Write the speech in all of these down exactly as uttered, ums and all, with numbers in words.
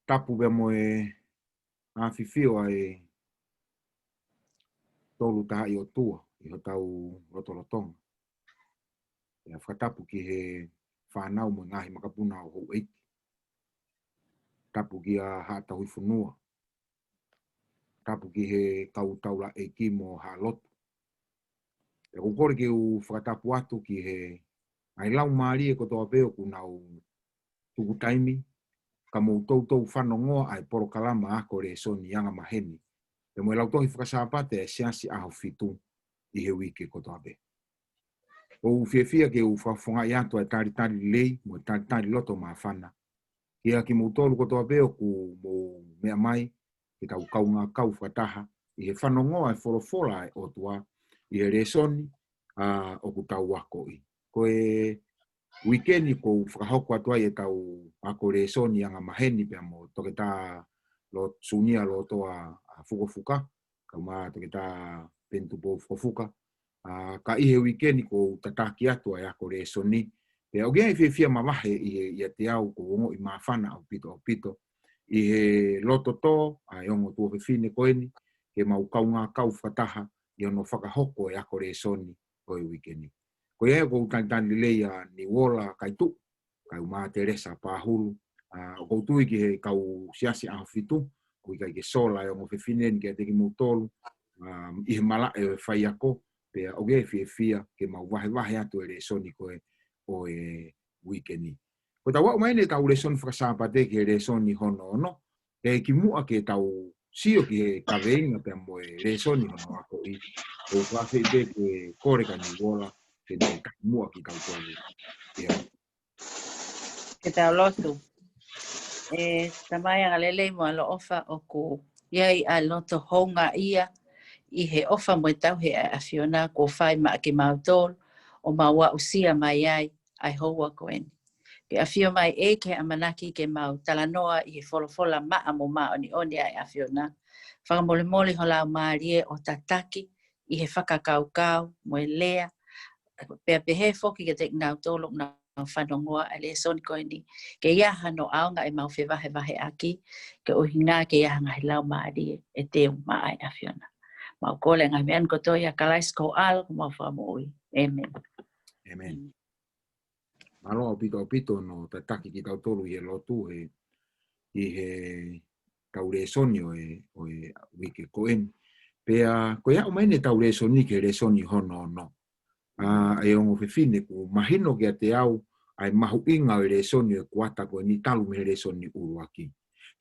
Tapu pea mo e ʻafifio ʻa e Tolu Tahaʻi ʻOtua ʻi hotau lotolotonga. ʻIo, fakatapu ki he fānau mo e ngaahi makapuna ʻo houʻeiki. Tapu kia Haʻa Tauhi Fonua. Tapu ki he kau taulaʻeiki mo Haʻa Lotu. ʻIo, ʻoku ou kole ke u fakatapu atu ki he ngaahi laumālie kotoa pē ʻoku nau tuku taimi ka mou toutou fanongoa ʻa e polokalama ako lēsoni anga maheni pea mo e Lautohi Fakasāpate ʻa e Siasi ʻAho Fitu ʻi he uike kotoa pē. ʻOku ou fiefia ke u fakafofongaʻi atu ʻa e talitali lelei mo e talitali loto māfana kia kimoutolu kotoa pē ʻoku mou meʻa mai ke tau kaungā kau fakataha ʻi he fanongoa e folofola ʻa e ʻOtua ʻi he lēsoni, ʻa, ʻoku tau akoʻi. Ko e uike ni ʻoku ou fakahoko atu ai ʻetau ako lēsoni anga maheni pea mo Toketā Lo-, Sunia Lotoa, ʻa, Fukofuka, kaeʻumaʻā Toketā Peni Tupou Fukofuka. ʻA, ka ʻi he uike ni ʻoku ou tataki atu ʻa e ako lēsoni. Pea ʻoku ʻi ai e fiefia mavahe ʻi he, ʻiate au ʻoku ou ongoʻi māfana ʻaupito, ʻaupito ʻi he loto tō ʻa e ongo tuofefine ko eni, ke mau kaungā kau fakataha ʻi hono fakahoko e ako lēsoni ʻo e uike ni. Ko ia ʻoku ou talitali lelei ʻa Niuola Kaituʻu, kaeʻumaʻā Telesa Pahulu. ʻA, ʻoku ou tui ki he kau Siasi ʻAho Fitu, ʻoku ʻikai ke sola e ongo fefine ni kiate kimoutolu, ʻa, ʻi he malaʻe ʻo e faiako, pea ʻoku ʻi ai e fiefia ke mau vahevahe atu e lēsoni ko ē ʻo e uike ni. Ko ʻetau aʻu mai eni ʻetau lēsoni Fakasāpate ki he lēsoni hono ono, ʻe kimuʻa ke tau sio ki he kaveinga pea mo e lēsoni hono akoʻi, ʻoku ou fakaafeʻi pē ke kole kia Niuola ke ne kimuʻa kitautolu. ʻIo. Ke tau lotu. ʻE Tamai angalelei mo ʻaloʻofa, ʻoku ʻi ai ʻa e loto houngaʻia ʻi he ʻofa mo e tauhi ʻa e ʻAfiona kuo fai maʻa kimautolu ʻo mau aʻusia mai ai ʻa e houa ko eni. Ke ʻafio mai ʻEiki he ʻamanaki ke mau talanoa ʻi he folofola maʻa mo māʻoniʻoni ʻa e ʻAfiona. Fakamolemole ho Laumālie ʻo tataki ʻi he fakakaukau mo e lea, pea pehē foki kiate kinautolu ʻoku nau fanongoa ʻa e lēsoni ko eni, ke ʻi ai hano ʻaonga ʻemau fevahevaheʻaki, koeʻuhi ke ʻi ai ha ngaahi laumālie ʻe teu maʻa e ʻAfiona. Mau kole ngaahi meʻa ni kotoa ʻia Kalaisi ko ho ʻAlo ko homau Fakamoʻui. ʻĒmeni. ʻĒmeni. Mālō ʻaupito, ʻaupito hono tataki kitautolu ʻi he lotu he, ʻi heʻetau lēsoni ʻo e, ʻo e uike ko eni. Pea ko e aʻu mai eni ʻetau lēsoni ki he lēsoni hono ono, ʻa, ʻe ongo fefine, ʻoku mahino kiate au ʻa e mahuʻinga ʻo e lēsoni ʻo e kuata ko eni talu mei he lēsoni ʻuluaki.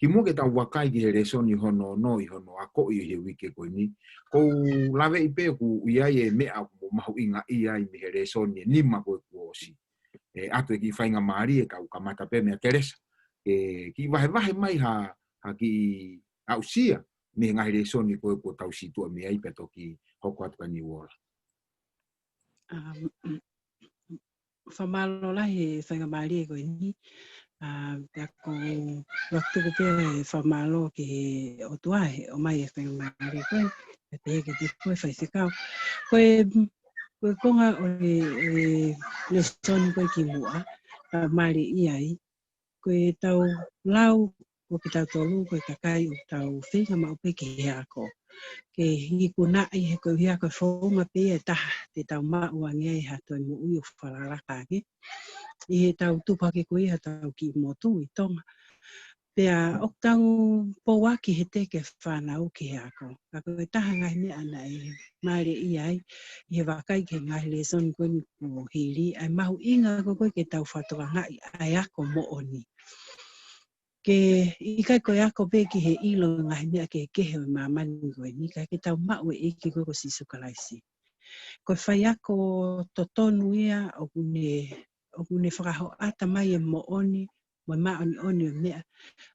Kimuʻa ke tau vakai ki he lēsoni hono ono ʻi hono akoʻi ʻi he uike ko eni, ʻoku ou laveʻi pē ʻoku ʻi ai e meʻa ʻoku mahuʻingaʻia ai mei he lēsoni ʻe nima ko ē kuo ʻosi. ʻE ʻoatu e kiʻi faingamālie ke tau kamata pē meia Telesa, ʻe kiʻi vahevahe mai ha, ha kiʻi aʻusia mei he ngaahi lēsoni ko ē kuo tau situʻa mei ai pea toki hoko atu kia Niuola. Um, fakamālō lahi he faingamālie ko eni. ʻA, pea ʻoku ou lotu pē e fakamālō ki he ʻOtua he ʻomai e faingamālie ko eni. Pea pehē kiate koe Faifekau. Ko e, ko e konga ʻo e, e lēsoni ko ē kimuʻa, ʻa, mālie ʻi ai. Ko ʻetau lau ko kitautolu, ko e kakai ʻoku tau feinga maʻu pē ki he ako. Ke ikunaʻi he ko e ako founga pē ia ʻe taha te tau maʻu ange ai ha toe moʻui ʻoku fakalaka ange ʻi heʻetau tupu hake ko ia ʻi hotau kiʻi motu ʻi Tonga. Pea ʻoku tau pouaki he teke fānau ki he ako. Ka ko e taha ngaahi meʻa naʻe mālie ʻi ai, ʻi he vakai ki he ngaahi lēsoni ko eni kuo hili, ʻa e mahuʻinga ko ē ke tau fakatokangaʻi ʻa e ako moʻoni. Ke ʻikai ko e ako pē ki he ʻilo ngaahi meʻa kehekehe ʻo e māmani ko eni, ka ke tau maʻu e ʻEiki ko ē ko Sīsū Kalaisi. Ko e faiako totonu ia ʻoku ne, ʻoku ne fakahoʻata mai e moʻoni, mo e māʻoniʻoni ʻo e meʻa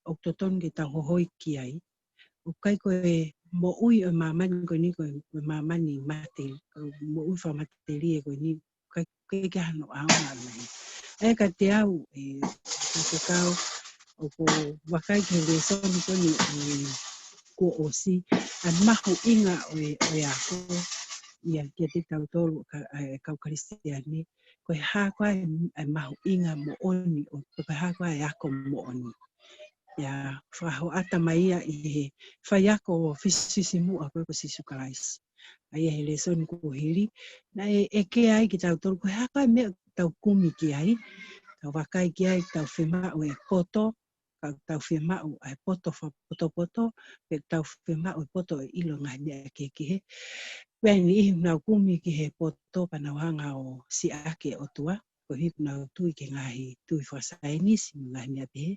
ʻoku totonu ke tau hohoi ki ai. ʻOku ʻikai ko e moʻui ʻo e māmani ko eni ko e, ko e māmani mate, ko e moʻui fakamatelie ko eni, ʻikai, ʻikai ke hano ʻaonga mai. ʻA ia kiate au, ʻe, Faifekau, ʻoku ou vakai ki he lēsoni ko eni, ʻe, kuo ʻosi, ʻa e mahuʻinga ʻo e, ʻo e ako, ia kiate kitautolu ka, ʻa e kau Kalisitiane, ko e hā koā e, e mahuʻinga moʻoni, ʻo, ko e hā koā e ako moʻoni. ʻIa, fakahoʻata mai ia ʻi he faiako fisifisimuʻa ko ē ko Sīsū Kalaisi. ʻA ia he lēsoni kuo hili, naʻe ʻeke ai kitautolu ko e hā e meʻa ʻoku tau kumi ki ai, tau vakai ki ai, tau fiemaʻu e poto, ka tau fiemaʻu ʻa e poto fakapotopoto, pe tau fiemaʻu e poto ʻo e ʻilo ngaahi meʻa kehekehe. Pea ʻi he niʻihi ʻoku nau kumi ki he poto pea nau hanga ʻo siʻaki e ʻOtua, koeʻuhi ʻoku nau tui ki he ngaahi tui fakasaienisi mo e ngaahi meʻa pehē.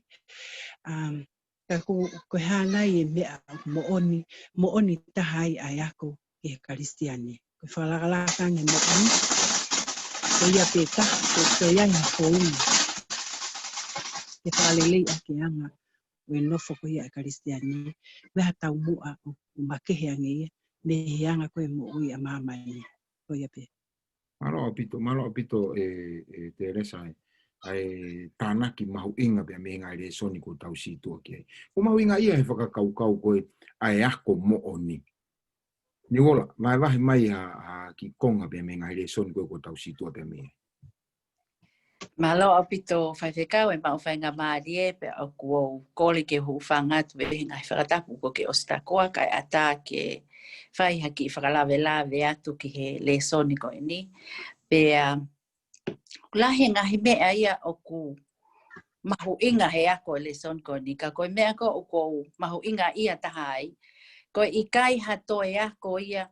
Um, ka ko, ko e hā nai e meʻa moʻoni, moʻoni taha ai ʻa e ako ki he Kalisitiane. Ko e fakalakalaka ange moʻoni, ko ia pē taha, ko, ko ia ʻi ha founga ke fakaleleiʻaki e anga ʻo e nofo ko ia ʻa e Kalisitiane, ko e hā taumuʻa ʻoku makehe ange ia mei he anga ko ē e moʻui ʻa māmani. Ko ia pē. Mālō ʻaupito, mālō ʻaupito ē, ē Telesa, ʻa e tānaki mahuʻinga pea mei he ngaahi lēsoni kuo tau sītuʻa ki ai. Kuo mahuʻinga ia he fakakaukau ko ē ʻa e ako moʻoni. Niuola, vahevahe mai ha, ha kiʻi konga pea mei he ngaahi lēsoni ko ē kuo tau sītuʻa pea mei ai. Mālō ʻaupito Faifekau, ʻe maʻu faingamālie pea ʻoku ou kole ke u hūfanga atu pē he ngaahi fakatapu kuo ke ʻosi takoa kae ʻatā ke fai ha kiʻi fakalavelave atu ki he lēsoni ko eni. Pea lahi e ngaahi meʻa ia ʻoku mahuʻinga he ako e lēsoni ko eni, ka ko e meʻa ko ē ʻoku ou mahuʻingaʻia taha ai, ko e ʻikai ha toe ako ia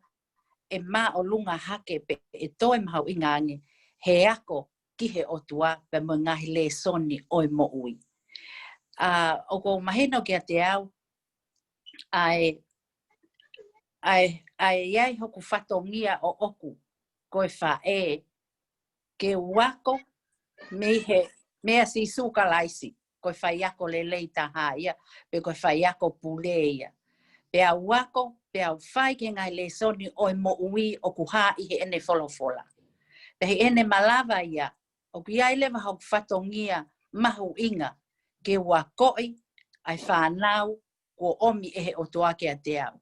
ʻe māʻolunga hake pe ʻe toe mahuʻinga ange he ako ki he ʻOtua pea mo e ngaahi lēsoni ʻo e moʻui. ʻA, ʻoku ou mahino kiate au, ʻa e, ʻa e, ʻa e ʻi ai hoku fatongia ʻoʻoku ko e faʻē, ke u ako mei he, meia Sīsū Kalaisi, ko e faiako lelei taha ia, pe ko e faiako pule ia. Pea u ako, pea u fai ki he ngaahi lēsoni ʻo e moʻui ʻoku hā ʻi heʻene folofola. Pea ʻi heʻene malava ia, ʻoku ʻi ai leva hoku fatongia mahuʻinga ke u akoʻi ʻa e fānau kuo ʻomi ʻe he ʻOtua kiate au.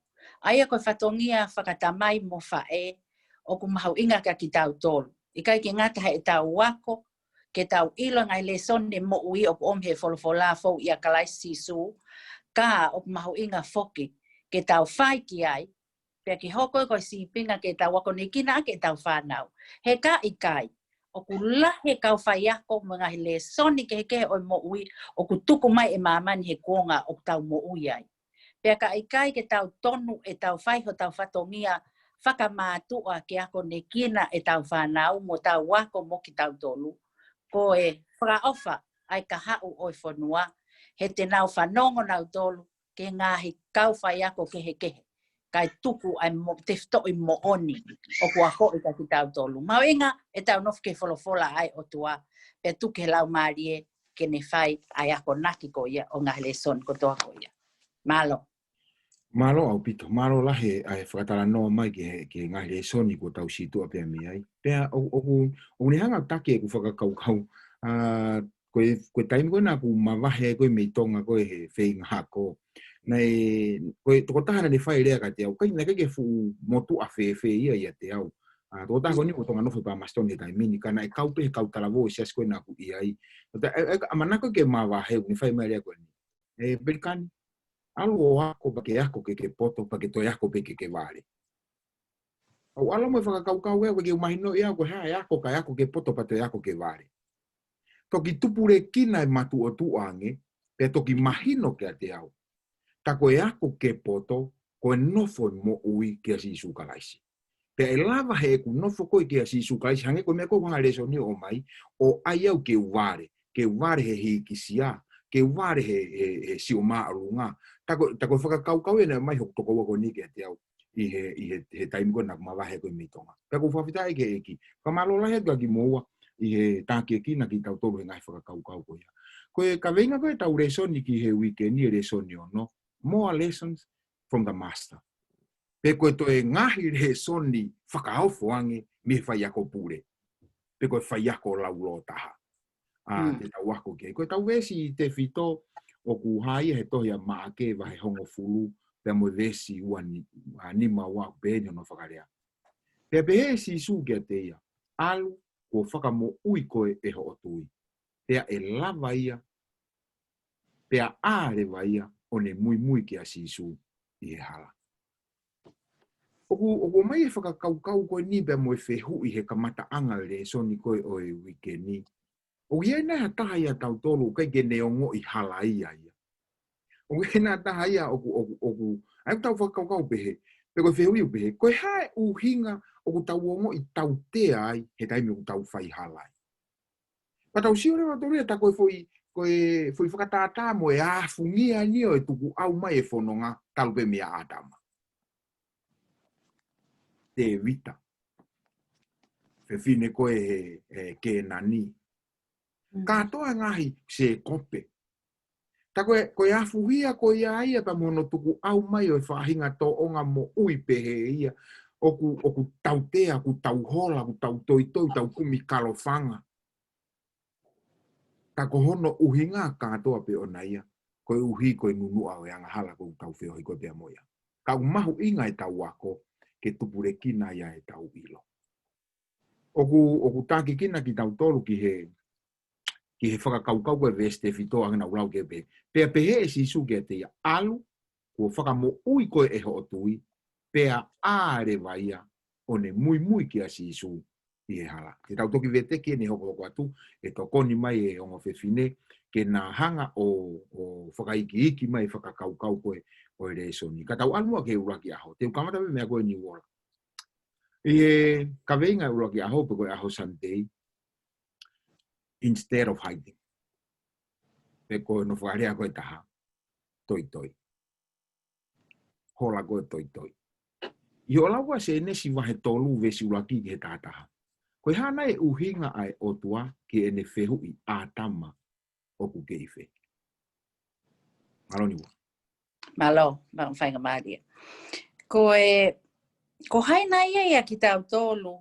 ʻA ia ko e fatongia fakatamai mo faʻē ʻoku mahuʻinga kiate kitautolu. ʻIkai ke ngata heʻetau ako, ke tau ʻilo ngaahi lēsoni moʻui ʻoku ʻomi he folofola foʻou ʻia Kalaisi Sīsū, ka ʻoku mahuʻinga foki ke tau fai ki ai, pea ke hoko ko e sīpinga ke tau akonekina ʻaki ʻetau fānau. He ka ʻikai, ʻoku lahi e kau faiako mo e ngaahi lēsoni kehekehe ʻo e moʻui ʻoku tuku mai ʻe māmani he kuonga ʻoku tau moʻui ai. Pea ka ʻikai ke tau tonu ʻetau fai hotau fatongia fakamātuʻa ke akonekina ʻetau fānau mo tau ako mo kitautolu, ko e fakaʻofa ʻa e kahaʻu ʻo e fonua, he te nau fanongo nautolu ki he ngaahi kau faiako kehekehe, kae tuku ai mo tefitoʻi moʻoni ʻoku akoʻi kiate kitautolu. Mahuʻinga ʻetau nofo ki he folofola ʻa e ʻOtua, pea tuku ki he Laumālie ke ne fai ʻa e akonaki ko ia ʻo e ngaahi lēsoni kotoa ko ia. Mālō. Mālō ʻaupito, mālō lahi ʻa e fakatalanoa mai ki he, ki he ngaahi lēsoni kuo tau sītuʻa pea mei ai. Pea ʻo, ʻoku, ʻoku ne hanga ʻo taki ʻeku fakakaukau, ʻa, ko e, ko e taimi ko ē naʻa ku mavahe ai ko ē mei Tonga ko ē he feinga ako. Naʻe, ko e tokotaha naʻa ne fai lea kiate au, ʻikai, naʻe ʻikai ke fuʻu motuʻa fēfē ia ʻiate au. ʻA, tokotaha ko eni ʻoku ʻi Tonga nofo ʻi Palmerston he taimi ni, ka naʻe kau pē he kau talavou ʻo e siasi ko ē naʻa ku ʻi ai. ʻA, ʻe, ʻe, ʻamanaki ke mavahe, ʻoku ne fai mai lea ko eni. ʻE, Pelikani, ʻalu ʻo ako pea ke ako ke ke poto, pea ke toe ako pē ke ke vale. ʻOku ou ʻalu mo e fakakaukau ē, ʻoku ʻikai ke u mahinoʻi au ko e hā e ako, kae ako ke poto pea toe ako ke vale. Toki tupulekina e matuʻotuʻa ange, pea toki mahino kiate au. Ka ko e ako ke poto, ko e nofo moʻui kia Sīsū Kalaisi. Pea ʻe lava heʻeku nofo ko ē kia Sīsū Kalaisi, hangē ko e meʻa ko ē ʻoku hanga lēsoni ʻo ʻomai, ʻo ʻai au ke u vale, ke u vale he hikisia, ke u vale he, he, he sio māʻolunga. Ta ko, ta ko e fakakaukau ē naʻe ʻomai hoku tokoua ko eni kiate au ʻi he, ʻi he, he taimi ko ē naʻa ku mavahe ko ē mei Tonga. Pea ʻoku ou fakafetaʻi ki he ʻEiki. Fakamālō lahi atu kiate kimoua ʻi he tākiekina kitautolu he ngaahi fakakaukau ko ia. Ko e kaveinga ko ē ʻetau lēsoni ki he uike ni, e lēsoni ono, More Lessons from the Master. Pe ko e toe ngaahi lēsoni fakaofo ange mei he faiako pule. Pe ko e faiako laulōtaha. ʻA, mm, te tau ako ki ai. Ko ʻetau veesi tefito ʻoku hā ia he tohi ʻa Maʻake vahe hongofulu, pea mo e veesi ua ni-, ʻa, nima ua, pehē ni hono fakalea. Pea pehē ʻe Sīsū kiate ia, ʻAlu, kuo fakamoʻui koe ʻe hoʻo tui. Pea ʻe lava ia pea ʻā leva ia ʻo ne muimui kia Sīsū ʻi he hala. ʻOku, ʻoku ʻomai e fakakaukau ko eni pea mo e fehuʻi he kamataʻanga e lēsoni ko ē ʻo e uike ni. ʻOku ʻi ai nai ha taha ʻiate kitautolu ʻoku ʻikai ke ne ongoʻi hala ia ia? ʻOku ʻi ai nai ha taha ia ʻoku, ʻoku, ʻoku, ʻa ia ʻoku tau fakakaukau pehē, pe ko e fehuʻi ʻoku pehē, ko e hā e ʻuhinga ʻoku tau ongoʻi tautea ai he taimi ʻoku tau fai hala ai? Pea tau sio leva ʻa tolu ia ta ko e foʻi, ko e foʻi fakatātā mo e ʻafungia ni ʻo e tukuʻau mai e fononga talu pē meia ʻĀtama. Tēvita. Fefine ko ē he, he Kēnani. Mm. Kātoa e ngaahi Sēkope. Ta ko e, ko e ʻafungia ko ia ia pea mo hono tukuʻau mai ʻo e faʻahinga tōʻonga moʻui pehē ia. ʻOku, ʻoku tautea, ʻoku tau hola, ʻoku tau toitoi, tau kumi kalofanga. Ka ko hono ʻuhinga kātoa pē ʻona ia, koeʻuhi ko e nunuʻa ʻo e angahala ʻoku tau feohi ko ē pea mo ia. Ka ʻoku mahuʻinga ʻetau ako, ke tupulekina ia ʻetau ʻilo. ʻOku, ʻoku tākiekina kitautolu ki he, ki he fakakaukau ko e veesi tefito ʻa ē naʻa ku lau ki ai pē. Pea pehē ʻe Sīsū kiate ia, ʻalu, kuo fakamoʻui koe ʻe hoʻo tui, pea ʻā leva ia, ʻo ne muimui kia Sīsū ʻi he hala. Te tau toki veteki ʻene hokohoko atu, ʻe tokoni mai e ongo fefine, ke na hanga ʻo, ʻo fakaikiiki mai fakakaukau ko ē ʻo e lēsoni. Ka tau ʻalu muʻa ki he ʻuluaki ʻaho, te u kamata pē meʻa ko eni ʻoku ola. ʻI he kaveinga ʻuluaki ʻaho, pe ko e ʻaho Sunday, instead of hiding. Pe ko hono fakalea ko ē ʻe taha, toitoi. Hola ko ē toitoi. ʻI hoʻo lau ʻa Sēnesi vahe tolu veesi ʻuluaki ki he taha taha. Ko e hā nai e ʻuhinga ʻa e ʻOtua ki heʻene fehuʻi ʻĀtama ʻoku ke ʻi fē? Mālō Niua. Mālō, mālō faingamālie. Ko e, ko hai nai ia ʻiate kitautolu,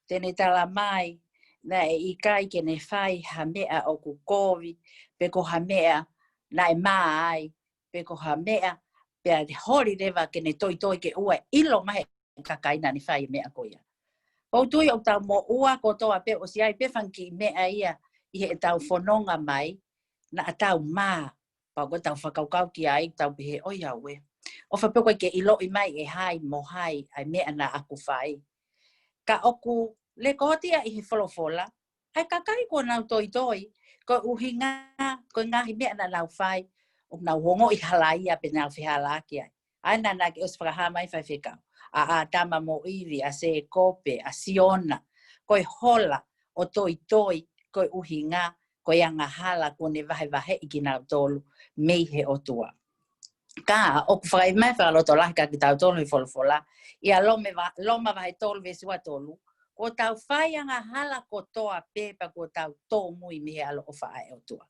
te ne tala mai, naʻe ʻikai ke ne fai ha meʻa ʻoku kovi, pe ko ha meʻa naʻe mā ai, pe ko ha meʻa, pea holi leva ke ne toitoi ke ʻoua ʻe ʻilo mai ʻe he kakai naʻa ne fai e meʻa ko ia. ʻOku ou tui ʻoku tau moʻua kotoa pē ʻosi ʻi ai pē fanga kiʻi meʻa ia ʻi heʻetau fononga mai, naʻa tau mā, pea ko ʻetau fakakaukau ki ai, tau pehē ʻoiauē. ʻOfa pē ʻoku ʻikai ke ʻiloʻi mai ʻe hai mo hai ʻa e meʻa naʻa ku fai. Ka ʻoku lekooti ia ʻi he folofola, ʻa e kakai kuo nau toitoi, ko e ʻuhinga, ko e ngaahi meʻa naʻa nau fai, ʻoku nau ongoʻi hala ia pe nau fehalaaki ai. ʻA ia naʻa ke ʻosi fakahā mai Faifekau. ʻA ʻĀtama mo ʻIvi, ʻa Sēkope, ʻa Siona, ko e hola ʻo toitoi, ko e ʻuhinga, ko e angahala kuo ne vahevaheʻi kinautolu mei he ʻOtua. Ka ʻoku fakaʻi mai fakalotolahi kia kitautolu he folofola, ʻia Loma va-, Loma vahe tolu veesi ua tolu, kuo tau fai angahala kotoa pē pea kuo tau tōmui mei he ʻaloʻofa ʻa e ʻOtua.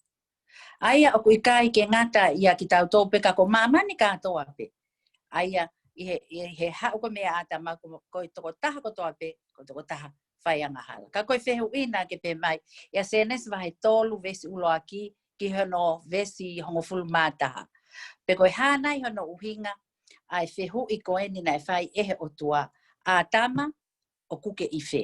ʻA ia ʻoku ʻikai ke ngata ʻiate kitautolu pē ka ko māmani kātoa pē. ʻA ia ʻi he, ʻi he haʻu ko ē meia ʻĀtama ko, ko e tokotaha kotoa pē, ko e tokotaha fai angahala. Ka ko e fehuʻi naʻa ke pehē mai, ʻia Sēnesi vahe tolu veesi ʻuluaki ki hono veesi hongofulu mā taha. Pe ko e hā nai hono ʻuhinga ʻa e fehuʻi ko eni naʻe fai ʻe he ʻOtua, ʻĀtama, ʻoku ke ʻi fē?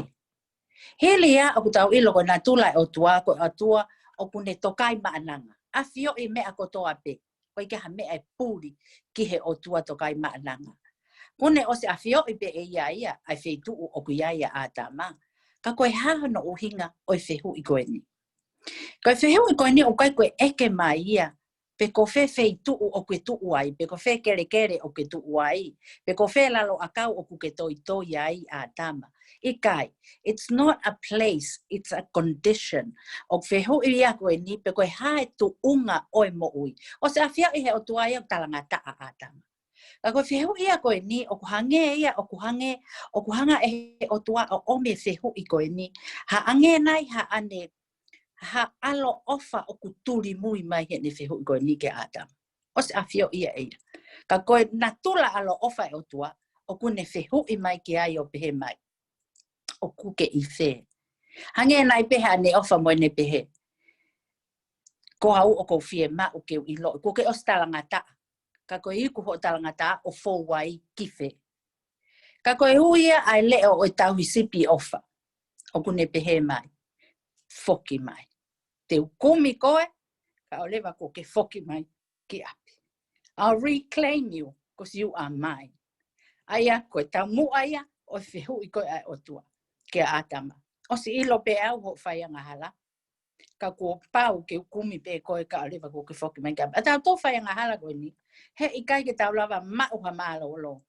Hili ia ʻoku tau ʻilo ko e natula e ʻOtua, ko e ʻOtua ʻoku ne tokaimaʻananga. ʻAfioʻi meʻa kotoa pē. ʻOku ʻikai ha meʻa ʻe puli ki he ʻOtua tokaimaʻananga. Kuo ne ʻosi ʻafioʻi pē ʻe ia ia, ʻa e feituʻu ʻoku ʻi ai ʻa ʻĀtama. Ka ko e hā hono ʻuhinga ʻo e fehuʻi ko eni? Ko e fehuʻi ko eni ʻoku ʻikai ko e ʻeke mai ia, pe ko fē feituʻu ʻoku ke tuʻu ai, pe ko fē kelekele ʻoku ke tuʻu ai, pe ko fē lalo ʻakau ʻoku ke toitoi ai ʻĀtama. ʻIkai, it's not a place, it's a condition. ʻOku fehuʻi ia ko eni, pe ko e hā e tuʻunga ʻo e moʻui. ʻOsi ʻafioʻi he ʻOtua ia ʻoku talangataʻa ʻa ʻĀtama. Ka ko e fehuʻi ia ko eni, ʻoku hangē ia, ʻoku hangē, ʻoku hanga ʻe he ʻOtua ʻo ʻomi e fehuʻi ko eni. Hangē nai haʻane, ha ʻaloʻofa ʻoku tulimui mai heʻene fehuʻi ko eni kia ʻĀtama. ʻOsi ʻafioʻi ia ʻe ia. Ka ko e natula ʻaloʻofa e ʻOtua, ʻoku ne fehuʻi mai ki ai ʻo pehē mai, ʻoku ke ʻi fē? Hangē nai pē haʻane ʻofa mo ʻene pehē, ko au ʻoku ou fiemaʻu ke u ʻiloʻi, kuo ke ʻosi talangataʻa. Ka ko e iku hoʻo talangataʻa ʻo fou ai ki fē? Ka ko e ui ia ʻa e leʻo ʻo e tauhi sipi ʻofa, ʻoku ne pehē mai, foki mai. Te u kumi koe, kae ʻoua leva kuo ke foki mai ki ʻapi. I'll reclaim you, because you are mine. ʻA ia, ko e taumuʻa ia ʻo e fehuʻi ko ē ʻa e ʻOtua kia ʻĀtama. ʻOsi ʻilo pē au hoʻo faiangahala. Ka kuo pau ke u kumi pē koe kae ʻoua leva kuo ke foki mai ki ʻapi. ʻA tautolu faiangahala ko eni, he ʻikai ke tau lava maʻu ha mālōlō.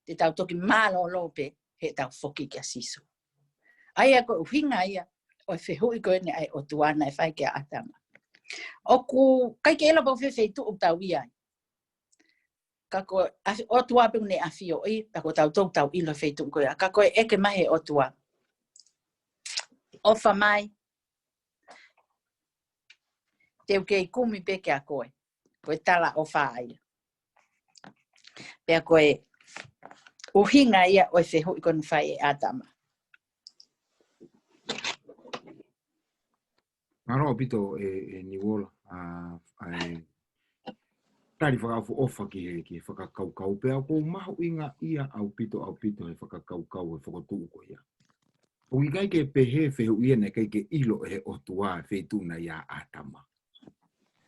Te tau toki mālōlō pē heʻetau foki kia Sīsū. ʻA ia ko e ʻuhinga ia ʻo e fehuʻi ko eni ʻa e ʻOtua naʻe fai kia ʻĀtama. ʻOku ʻikai ke ʻilo pe ko e fē feituʻu ʻoku tau ʻi ai. Ka ko e ʻOtua pē ʻoku ne ʻafioʻi, pea ko tautolu tau ʻilo feituʻu ko ia. Ka ko e ʻeke mai he ʻOtua, ʻofa mai, te u kei kumi pē kia koe. Ko e talaʻofa ia. Pea ko e ʻuhinga ia ʻo e fehuʻi ko eni naʻe fai ʻe ʻĀtama. Mālō ʻaupito ʻe, ʻe Niuola, ʻa, ʻa e tali fakaʻofoʻofa ki he, ki he fakakaukau pea ʻoku mahuʻinga ia ʻaupito, ʻaupito he fakakaukau he fokotuʻu ko ia. ʻOku ʻikai ke pehē fehuʻi ia naʻe ʻikai ke ʻilo ʻe he ʻOtua e feituʻu naʻe ʻi ai ʻa ʻĀtama.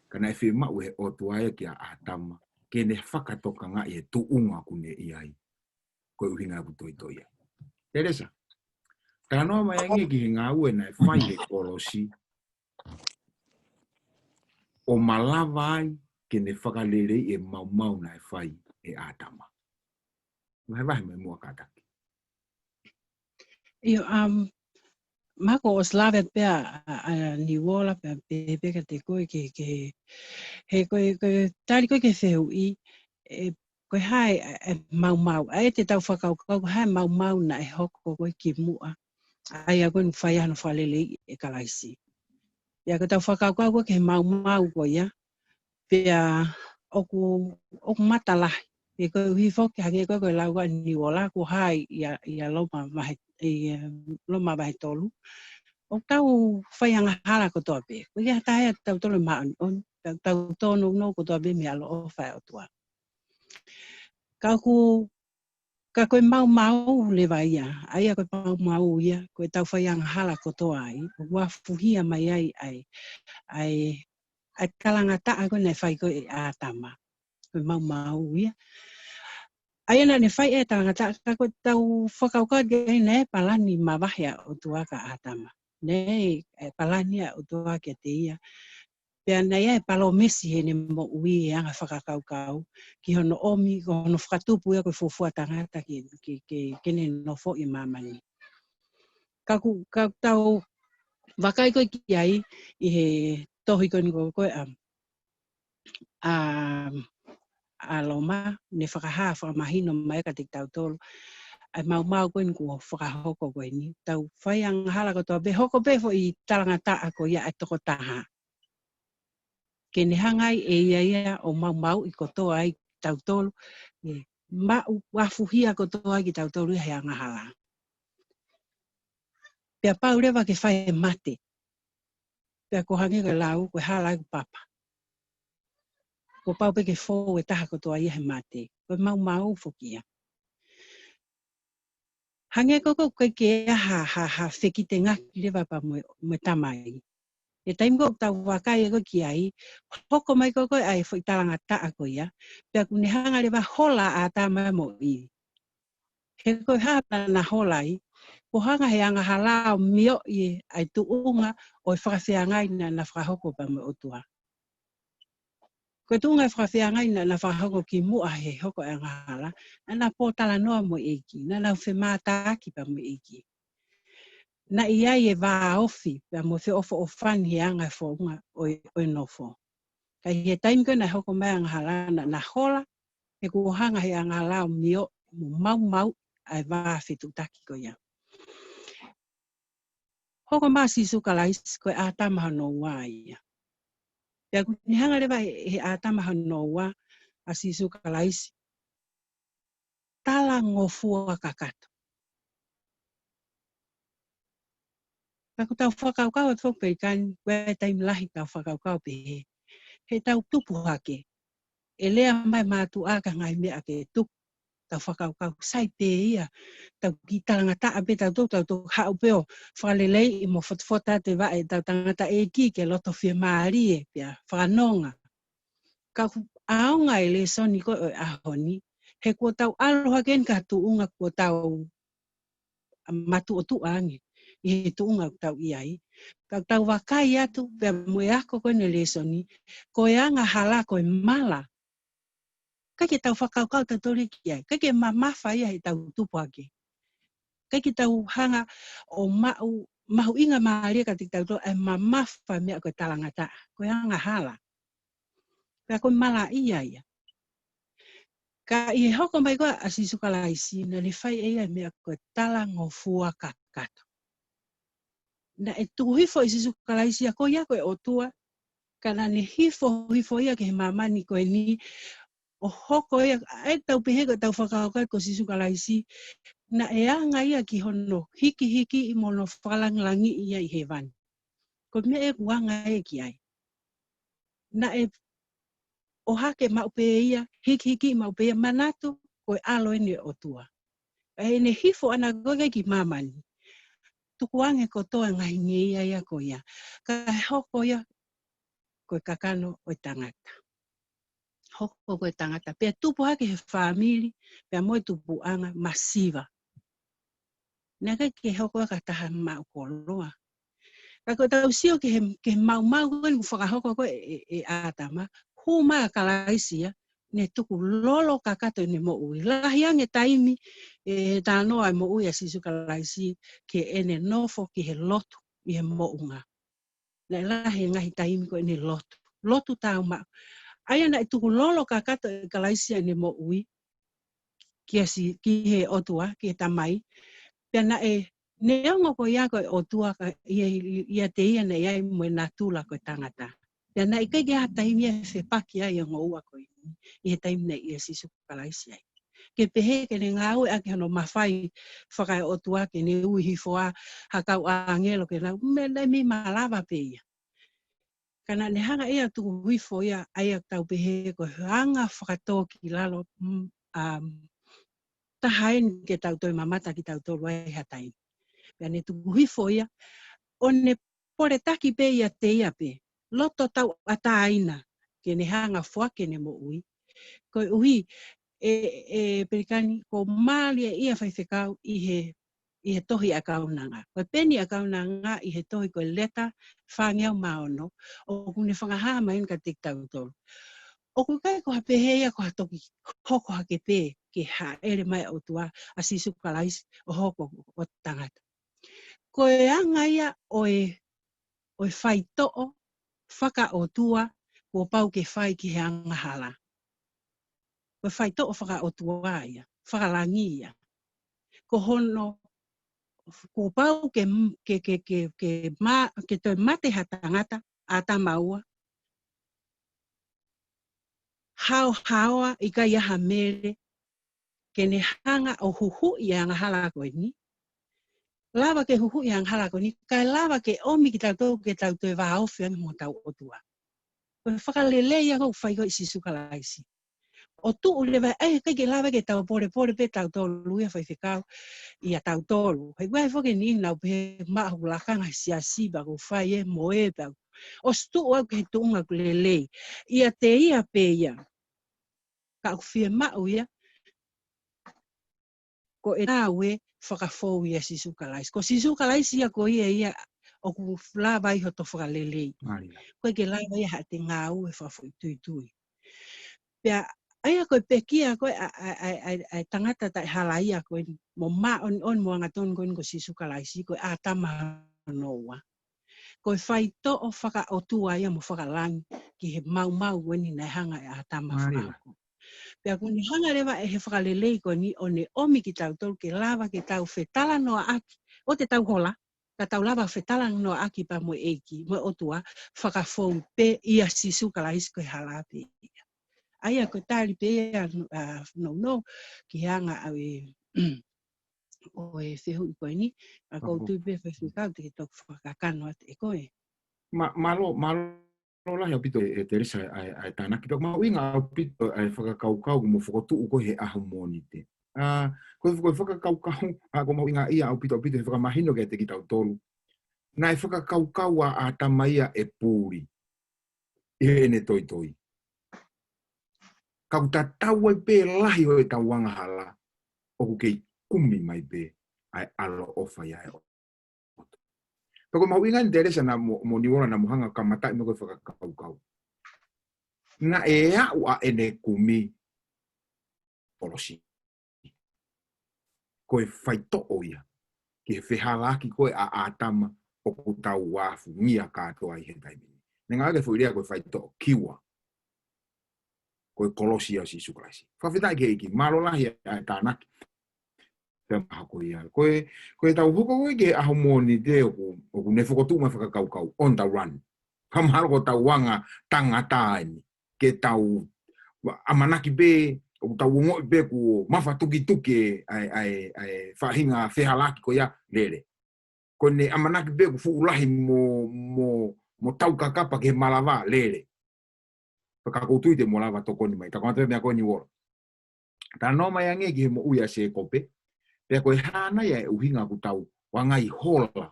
Ka naʻe fiemaʻu ʻe he ʻOtua ia kia ʻĀtama, ke ne fakatokangaʻi e tuʻunga ʻoku ne ʻi ai. Ko e ʻuhinga ʻoku toitoi ai. Teresa, talanoa mai ange ki he ngāue naʻe fai he kolosi, ʻo malava ai ke ne fakaleleiʻi e maumau naʻe fai ʻe ʻĀtama. Vahevahe mai muʻa kātaki. ʻIo, um, Mako, ʻosi lave pē ʻa, ʻa, ʻa Niuola pea pehē pē kiate koe ke, ke, he ko e, ko e tali ko ē ki he fehuʻi, ʻe, ko e hā e, e maumau, ʻa e te tau fakakaukau, ko e hā e maumau naʻe hoko ko ē kimuʻa, ʻa ia ko ē naʻe fai ai hono fakaleleiʻi ʻe Kalaisi. Pea ko ʻetau fakakaukau ko ē ki he maumau ko ia, pea ʻoku, ʻoku matalahi. Pea koeʻuhi foki hangē ko ē ko e lau ʻa Niuola, ko e hā ia, ia Loma vahe, ia Loma vahe tolu. ʻOku tau faiangahala kotoa pē. ʻOku ʻikai ha taha ia ʻiate kitautolu ʻe māʻoniʻoni. Tau, tau tōnounou kotoa pē mei he ʻaloʻofa ʻa e ʻOtua. Ka ʻoku, ka ko e maumau leva ia, ʻa ia ko e maumau ia, ko ʻetau faiangahala kotoa ai, ʻoku afuhia mai ai, ʻa e, ʻa e, ʻa e talangataʻa ko ē naʻe fai ko ē ʻe ʻĀtama. Ko e maumau ia. ʻA ia naʻa ne fai e talangataʻa, ka ko ʻetau fakakaukau ki ai naʻe palani mavahe ʻa e ʻOtua kia ʻĀtama. Naʻe, e, palani ʻa e ʻOtua kiate ia. Pea naʻe ʻi ai e palōmesi heʻene moʻui he anga e fakakaukau, ki hono ʻomi, ko hono fakatupu ia ko e fuofua tangata ke, ke, ke, ke ne nofoʻi e māmani. Ka ʻoku, ka ʻoku tau vakai ko ē ki ai ʻi he tohi ko eni ko ē ko ē ʻa, ʻa, ʻa Loma, ne fakahā, fakamahino mai kiate kitautolu ʻa e maumau ko eni kuo fakahoko ko eni. Tau faiangahala kotoa pē, hoko pē foʻi talangataʻa ko ia ʻa e tokotaha. Ke ne hanga ai ʻe ia ia ʻo maumauʻi kotoa ai kitautolu, ʻe maʻu afuhia kotoa ai kitautolu ia he angahala. Pea pau leva ke fai e mate. Pea ko e hangē ko e lau, ko e hala ʻoku papa. Kuo pau pē ke fou e taha kotoa ia he mate. Ko e maumau foki ia. Hangē ko ē ʻoku ʻikai ke ʻi ai ha, ha, ha fekitengaki leva pea mo e, mo e Tamai. He taimi ko ē ʻoku tau vakai ko ē ki ai, hoko mai ko ē ʻa e foʻi talangataʻa ko ia, pea kuo ne hanga leva ʻo hola ʻa ʻĀtama mo ʻIvi. He ko e hā naʻa na hola ai, kuo hanga ʻe he angahala ʻo mioʻi ʻa e tuʻunga ʻo e fakafeangai naʻa na fakahoko pea mo e ʻOtua. Ko e tuʻunga e fakafeangai naʻa na fakahoko kimuʻa he hoko e angahala, naʻa na pōtalanoa mo e ʻEiki, naʻa na femātaaki pea mo e ʻEiki. Naʻe ʻi ai e vāofi pea mo e feʻofoʻofani he anga e founga ʻo e, ʻo e nofo. Ka ʻi he taimi ko ē naʻe hoko mai e angahala, naʻa na hola, he kuo hanga ʻe he angahala ʻo mioʻi mo maumauʻi ʻa e vā fetuʻutaki ko ia. Hoko mai ʻa Sīsū Kalaisi ko e ʻĀtama hono ua ia. Pea kuo ne hanga leva ʻe he ʻĀtama hono ua ʻa Sīsū Kalaisi, talangofua kakato. Ka ʻoku tau fakakaukau atu foki pē ʻikai, ko e taimi lahi tau fakakaukau pehē. He tau tupu hake. ʻE lea mai e mātuʻa ki he ngaahi meʻa ke tuku. tau fakakaukau sai pē ia, tau kiʻi talangataʻa pē tautolu, tau toki haʻu pē ʻo fakaleleiʻi mo fotofota atu e vaʻe ʻetau tangataʻeiki ke loto fiemālie pea fakanonga. Ka ʻoku ʻaonga e lēsoni ko ē ʻo e ʻaho ni, he kuo tau ʻalu hake eni ki ha tuʻunga kuo tau matuʻotuʻa ange ʻi he tuʻunga ʻoku tau ʻi ai. Ka tau vakai atu pea mo e ako ko eni e lēsoni, ko e angahala ko e mala. ʻIkai ke tau fakakaukau tautolu ki ai. ʻIkai ke mamafa ia heʻetau tupu hake. ʻIkai ke tau hanga ʻo maʻu mahuʻingamālie kiate kitautolu ʻa e mamafa e meʻa ko e talangataʻa, ko e angahala. Pea ko e malaʻia ia. Ka ʻi he hoko mai ko ē ʻa Sīsū Kalaisi, naʻa ne fai ʻe ia e meʻa ko e talangofua kakato. Naʻe tuku hifo ʻe Sīsū Kalaisi ia, ko ia ko e ʻOtua, ka naʻa ne hifo hifo ia ki he māmani ko eni, ʻo hoko ia, ʻa ia ʻoku tau pehē ko ʻetau fakakaukau ko Sīsū Kalaisi, naʻe anga ia ki hono hikihikiʻi mo hono fakalangilangiʻi ia ʻi hēvani. Ko e meʻa ʻoku anga ia ki ai. Naʻe ʻohake maʻu pē ia, hikihikiʻi maʻu pē ia, manatu ko e ʻAlo eni ʻo e ʻOtua. ʻA ʻene hifo ʻana ko ē ki māmani, tukuange kotoa e ngaahi ngeia ia ko ia, kae hoko ia ko e kakano ʻo e tangata. Hoko ko e tangata, pea tupu hake he fāmili, pea mo e tupuʻanga masiva. Naʻe ʻikai ke hoko ia ko ha taha maʻu koloa. Ka ko ʻetau sio ki he, ki he maumau ko eni kuo fakahoko ko ē ʻe, ʻe, ʻe ʻĀtama, hū mai ʻa Kalaisi ia, ne tuku lolo kakato ʻene moʻui. Lahi ange taimi ʻe talanoa e moʻui ʻa Sīsū Kalaisi ki heʻene nofo ki he lotu ʻi he moʻunga. Naʻe lahi e ngaahi taimi ko ʻene lotu. Lotu tāumaʻu. ʻA ia naʻe tuku lolo kakato ʻe Kalaisi ʻene moʻui kia Si-, ki he ʻOtua, ki he Tamai. Pea naʻe neongo ko ia ko e ʻOtua ka ʻia, ʻiate ia naʻe ʻi ai mo e natula ko e tangata. Pea naʻe ʻikai ke ʻi ai ha taimi ia ʻe fepaki ai e ongo ua ko eni ʻi he taimi naʻe ʻia Sīsū Kalaisi ai. Ke pehē ke ne ngāueʻaki hono mafai fakaeʻotua ke ne ui hifo ʻa ha kau ʻāngelo ke nau, meʻa naʻe mei malava pē ia. Ka naʻa ne hanga ia ʻo tuku hifo ia, ʻa ia ʻoku tau pehē ko e anga fakatōkilalo, mm, um, taha eni ke tau toe mamata kitautolu ai ha taimi. Pea ne tuku hifo ia, ʻo ne poletaki pē ʻiate ia pē, loto tauʻatāina, ke ne hanga ʻo foaki ʻene moʻui. Koeʻuhi, ʻe, ʻe Pelikani, kuo mālieʻia faifekau ʻi he, ʻi he tohi ʻa e kaunanga. Ko e peni ʻa e kaunanga ʻi he tohi ko e Leta fāngeau mā ono, ʻoku ne fakahā mai eni kiate kitautolu. ʻOku ʻikai ko ha pehē ia ko ha toki hoko hake pē ke hāʻele mai ʻa e ʻOtua, ʻa Sīsū Kalaisi ʻo hoko ko e tangata. Ko e anga ia ʻo e, ʻo e faitoʻo fakaʻotua kuo pau ke fai ki he angahala. Ko e faitoʻo fakaʻotua ia, fakalangi ia. Ko hono, kuo pau ke, ke, ke, ke, ke ma-, ke toe mate ha tangata, ʻĀtama ua. Haohaoa, ʻikai ha mele, ke ne hanga ʻo huhuʻi e angahala ko eni. Lava ke huhuʻi e angahala ko eni, kae lava ke ʻomi kitautolu ke tau toe vāofi ange mo hotau ʻOtua. Ko e fakalelei ia ʻoku fai ko ē ʻe Sīsū Kalaisi. ʻO tuʻu leva, ʻe ʻikai ke lava ke tau polepole pē tautolu ia faifekau ʻia tautolu. He ʻoku ʻi ai foki e niʻihi ʻoku nau pehē maʻu hoku lakanga he siasi pea ʻoku fai e mo e pea ʻosi tuʻu au ki he tuʻunga ʻoku lelei. ʻIate ia pē ia. Ka ʻoku fiemaʻu ia, ko e ngāue fakafou ʻia Sīsū Kalaisi. Ko Sīsū Kalaisi ia ko ia ia ʻoku lava ai hoto fakalelei. ʻIkai ke lava ia haʻate ngāue fakafoʻituitui. Pea, ʻa ia ko e pekia ko ē ʻa, ʻa, ʻa, ʻa, ʻa e tangata taʻehalaia ko eni, mo māʻoniʻoni mo angatonu ko eni ko Sīsū Kalaisi, ko e ʻĀtama hono ua. Ko e faitoʻo fakaʻotua ia mo fakalangi ki he maumau ko eni naʻe hanga ʻe ʻĀtama ʻo fakahoko. Pea kuo ne hanga leva ʻe he fakalelei ko eni ʻo ne ʻomi kitautolu ke lava ke tau fetalanoaʻaki. ʻOua te tau hola, ka tau lava fetalanoaʻaki pea mo e ʻEiki, mo e ʻOtua, fakafou pē ʻia Sīsū Kalaisi ko e hala pē ia. ʻA ia ko e tali pē ia, ʻa, nounou, ki he anga ʻo e, ʻo e fehuʻi ko eni, ʻa ʻoku ou tui pē faifekau te ke toki fakakakano atu ʻe koe. Mā-, mālō, mālō lahi ʻaupito ʻe, ʻe Telisa ʻa e, ʻa e tānaki pea mahuʻinga ʻaupito ʻa e fakakaukau mo fokotuʻu ko ē he ʻaho Mōnite. ʻA, ko e, ko e fakakaukau, ʻa, ʻoku mahuʻinga ia ʻaupito ʻaupito he fakamahino kiate kitautolu. Naʻe fakakaukau ʻa ʻĀtama ia ʻe puli ʻi heʻene toitoi. Ka ʻoku tatau ai pē lahi ʻo ʻetau angahala, ʻoku kei kumi mai pē ʻa e ʻaloʻofa ia ʻa e ʻOtua. Pea ko e mahuʻinga ʻeni Telesa na mo, mo Niuola naʻa mo hanga kamataʻi mo ko e fakakaukau. Naʻe aʻu ʻa ʻene kumi kolosi. Ko e faitoʻo ia ki he fehālaaki ko ē ʻa ʻĀtama ʻoku tau afungia kātoa ʻi he taimi ni. Naʻe ngāueʻaki e foʻi lea ko e faitoʻo, cure. Ko e kolosi ʻo Sīsū Kalaisi. Fakafetaʻi ki he ʻEiki, mālō lahi ʻa e tānaki. Pea maha ko ia. Ko e, ko e tau hoko ko ē ki he ʻaho Mōnite ʻoku, ʻoku ne fokotuʻu mai fakakaukau, on the run. Ka mahalo ko ʻetau anga tangata ʻeni. Ke tau ʻamanaki pē, ʻoku tau ongoʻi pē kuo mafatukituki ʻa e, ʻa e, ʻa e faʻahinga fehālaaki ko ia, lele. Ko ʻene ʻamanaki pē kuo fuʻu lahi mo, mo, mo taukakapa ki he malava, lele. Pea ka ʻoku ou tui te mo lava tokoni mai. Ta ko atu e meʻa ko eni Niuola. Talanoa mai ange ki he moʻui ʻa Sēkope. Pea ko e hā nai ʻa e ʻuhinga ʻoku tau ʻangai hola.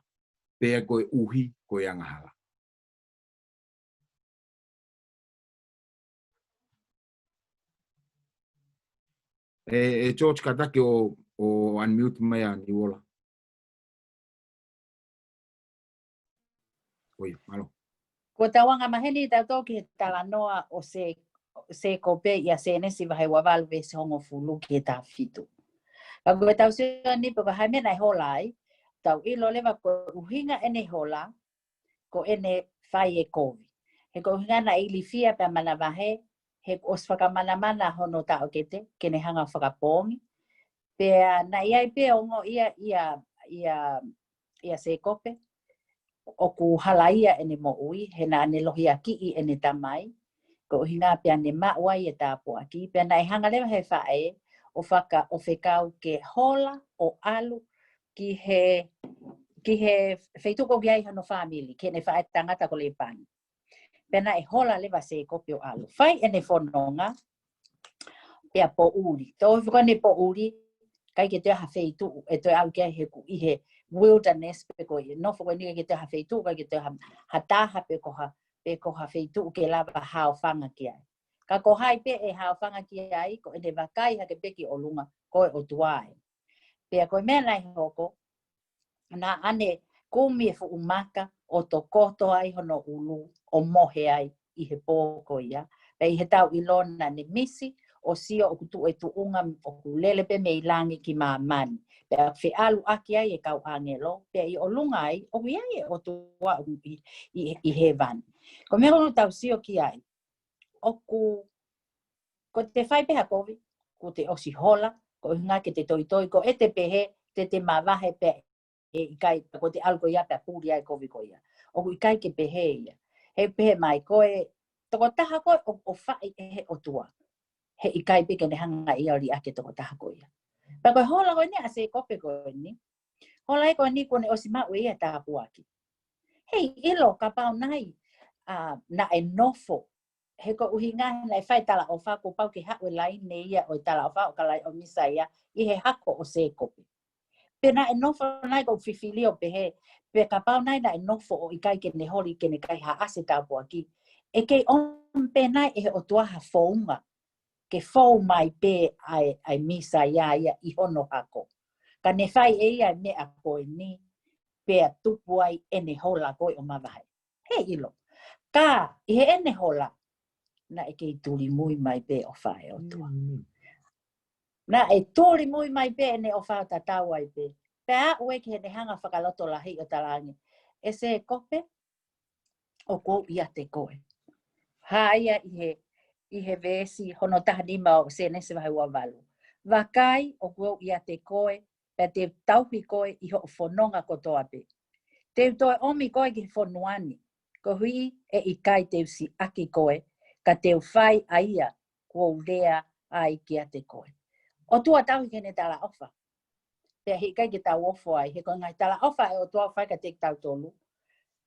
Pea koeʻuhi ko e angahala. ʻE, ʻe George, kātaki ʻo, ʻo unmute mai ʻa Niuola. ʻOi, mālō. Ko ʻetau anga maheni tautolu ki he talanoa ʻo Sē, Sēkope ʻia Sēnesi vahe ua valu veesi hongofulu ki he taha fitu. Ka ko ʻetau sio ʻeni pe ko e hā e meʻa naʻe hola ai, tau ʻilo leva ko e ʻuhinga ʻene hola, ko ʻene fai e kovi. He ko e ʻuhinga naʻe ilifia pea manavahē, he kuo ʻosi fakamanamana hono taʻokete, ke ne hanga ʻo fakapoongi. Pea naʻe ʻi ai pē ongo ia, ia, ia, ʻia Sēkope, ʻoku halaia ʻene moʻui, he naʻa ne lohiakiʻi ʻene tamai, ko e ʻuhinga pea ne maʻu ai e tāpuaki, pea naʻe hanga leva he faʻē, ʻo faka, ʻo fekau ke hola, ʻo ʻalu, ki he, ki he feituʻu ʻoku ʻi ai hono fāmili, ki heʻene faʻē tangata ko Lēpani. Pea naʻe hola leva Sēkope ʻo ʻalu. Fai ʻene fononga, pea poʻuli. Tau fika ne poʻuli, ʻikai ke toe ha feituʻu, ʻe toe ʻalu ki ai he ʻoku ʻi he wilderness pe ko e, nofo ko eni ʻikai ke toe ha feituʻu, ʻikai ke toe ha, ha taha pe ko ha, pe ko ha feituʻu ke lava haofanga ki ai. Ka ko hai pē ʻe haofanga ki ai, ko ʻene vakai hake pē ki ʻolunga, ko e ʻOtua ē. Pea ko e meʻa naʻe hoko, naʻa ne kumi e fuʻu maka ʻo tokoto ai hono ʻulu ʻo mohe ai ʻi he pō ko ia. Pea ʻi heʻetau ʻilo naʻa ne misi ʻo sio ʻoku tuʻu e tuʻunga ʻoku lele pē mei langi ki māmani. Pea feʻaluʻaki ai e kau ʻāngelo, pea ʻi ʻolunga ai, ʻoku ʻi ai e ʻOtua ʻoku ʻi, ʻi, ʻi hēvani. Ko e meʻa ʻoku tau sio ki ai, ʻoku, ko ʻete fai pē ha kovi, ko ʻete ʻosi hola, ko e ʻuhinga ke te toitoi, ko ʻete pehē, te te mavahe pē ʻe ʻikai, ko ʻete ʻalu ko ia pea puli ai e kovi ko ia. ʻOku ʻikai ke pehē ia. He pehē mai ko e tokotaha ko ē ʻoku, ʻoku fai ʻe he ʻOtua. He ʻikai pē ke ne hanga ia ʻo liʻaki e tokotaha ko ia. Pea ko e hola ko eni ʻa Sēkope ko eni. Hola ē ko eni kuo ne ʻosi maʻu ʻe ia e tāpuaki. Heiʻilo kapau nai, ʻa, naʻe nofo. He ko e ʻuhinga naʻe fai e talaʻofa kuo pau ke haʻu e laine ia ʻo e talaʻofa ʻo ka lai ʻo Mīsaia ʻi he hako ʻo Sēkope. Pe naʻe nofo nai ʻoku fifili ʻo pehē, pe kapau nai naʻe nofo ʻo ʻikai ke ne holi ke ne kaihaʻasi e tāpuaki. ʻE kei ʻomi pē nai ʻe he ʻOtua ha founga ke fou mai pē ʻa e, ʻa e Mīsaia ia ʻi hono hako. Ka ne fai ʻe ia e meʻa ko eni, pea tupu ai ʻene hola ko ē ʻo mavahe. Heiʻilo. Ka, ʻi heʻene hola, naʻe kei tulimui mai pē ʻofa ʻa e ʻOtua. Mm. Naʻe tulimui mai pē ʻene ʻofa ʻo tatau ai pē. Pea aʻu ē ki heʻene hanga fakalotolahi ʻo talaange, ʻE Sēkope, ʻoku ou ʻiate koe. Hā ia ʻi he, ʻi he veesi hono taha nima ʻo Sēnesi vahe ua valu. Vakai, ʻoku ou ʻiate koe, pea te u tauhi koe ʻi hoʻo fononga kotoa pē. Te u toe ʻomi koe ki he fonua ni, koeʻuhi ʻe ʻikai te u siʻaki koe, ka te u fai ʻa ia kuo u lea ai kiate koe. ʻOtua tauhi ki heʻene talaʻofa. Pea he ʻikai ke tau ofo ai, he ko e ngaahi talaʻofa ʻa e ʻOtua ʻoku fai kiate kitautolu,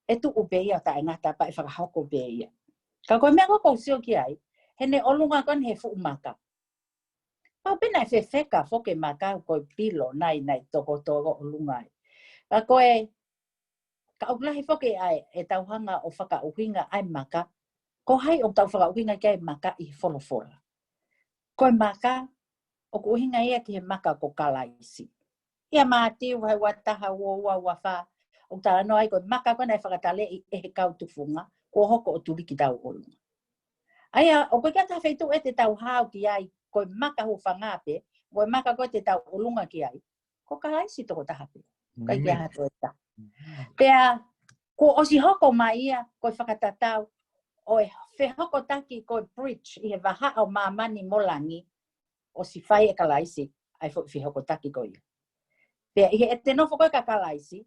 ʻe tuʻu pē ia ʻo taʻengata pea ʻe fakahoko pē ia. Ka ko e meʻa ko ē ʻoku ou sio ki ai, heʻene ʻolunga ko eni he fuʻu maka. kapau pē naʻe fefeka foki e maka ko e pilo nai nai tokotoko ʻolunga ai. Ka ko e, ka ʻoku lahi foki ʻa e, ʻetau hanga ʻo fakaʻuhinga ʻa e maka. Ko hai ʻoku tau fakaʻuhinga ki ai e maka ʻi he folofola? Ko e maka, ʻoku ʻuhinga ia ki he maka ko Kalaisi. ʻIa Mātiu vahe ua taha, ua ua, ua fā, ʻoku talanoa ai ko e maka ko ē naʻe fakataleʻi ʻe he kau tufunga, kuo hoko ʻo tuliki tauʻolunga. ʻA ia, ʻoku ʻikai ke ʻi ai ha feituʻu ʻe te tau haʻu ki ai, ko e maka hūfanga pē, ko e maka ko ē te tauʻolunga ki ai, ko Kalaisi tokotaha pē. ʻIkai ke ʻi ai ha toe taha. Pea, kuo ʻosi hoko mai ia, ko e fakatatau, ʻo e fehokotaki ko e bridge, ʻi he vahaʻa ʻo māmani mo langi, ʻosi fai ʻe Kalaisi, ʻa e foʻi fehokotaki ko ia. Pea ʻi heʻete nofo ko ē kia Kalaisi,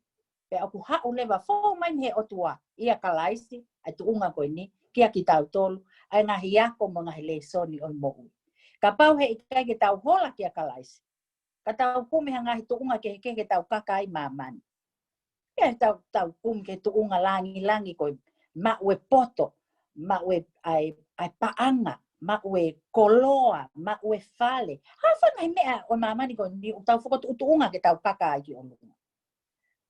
pea ʻoku haʻu leva fou mai mei he ʻOtua, ʻia Kalaisi, ʻa e tuʻunga ko eni, kia kitautolu, ʻa e ngaahi ako mo e ngaahi lēsoni ʻo e moʻui. Kapau he ʻikai ke tau hola kia Kalaisi, ka tau kumi ha ngaahi tuʻunga kehekehe ke tau kaka ai māmani. ʻIa tau, tau kumi ki he tuʻunga langilangi ko e maʻu e poto, maʻu e, ʻa e, ʻa e paʻanga, maʻu e koloa, maʻu e fale. Ha fanga ngaahi meʻa ʻo māmani ko eni ʻoku tau fokotuʻutuʻunga ke tau kaka ai ki ʻolunga.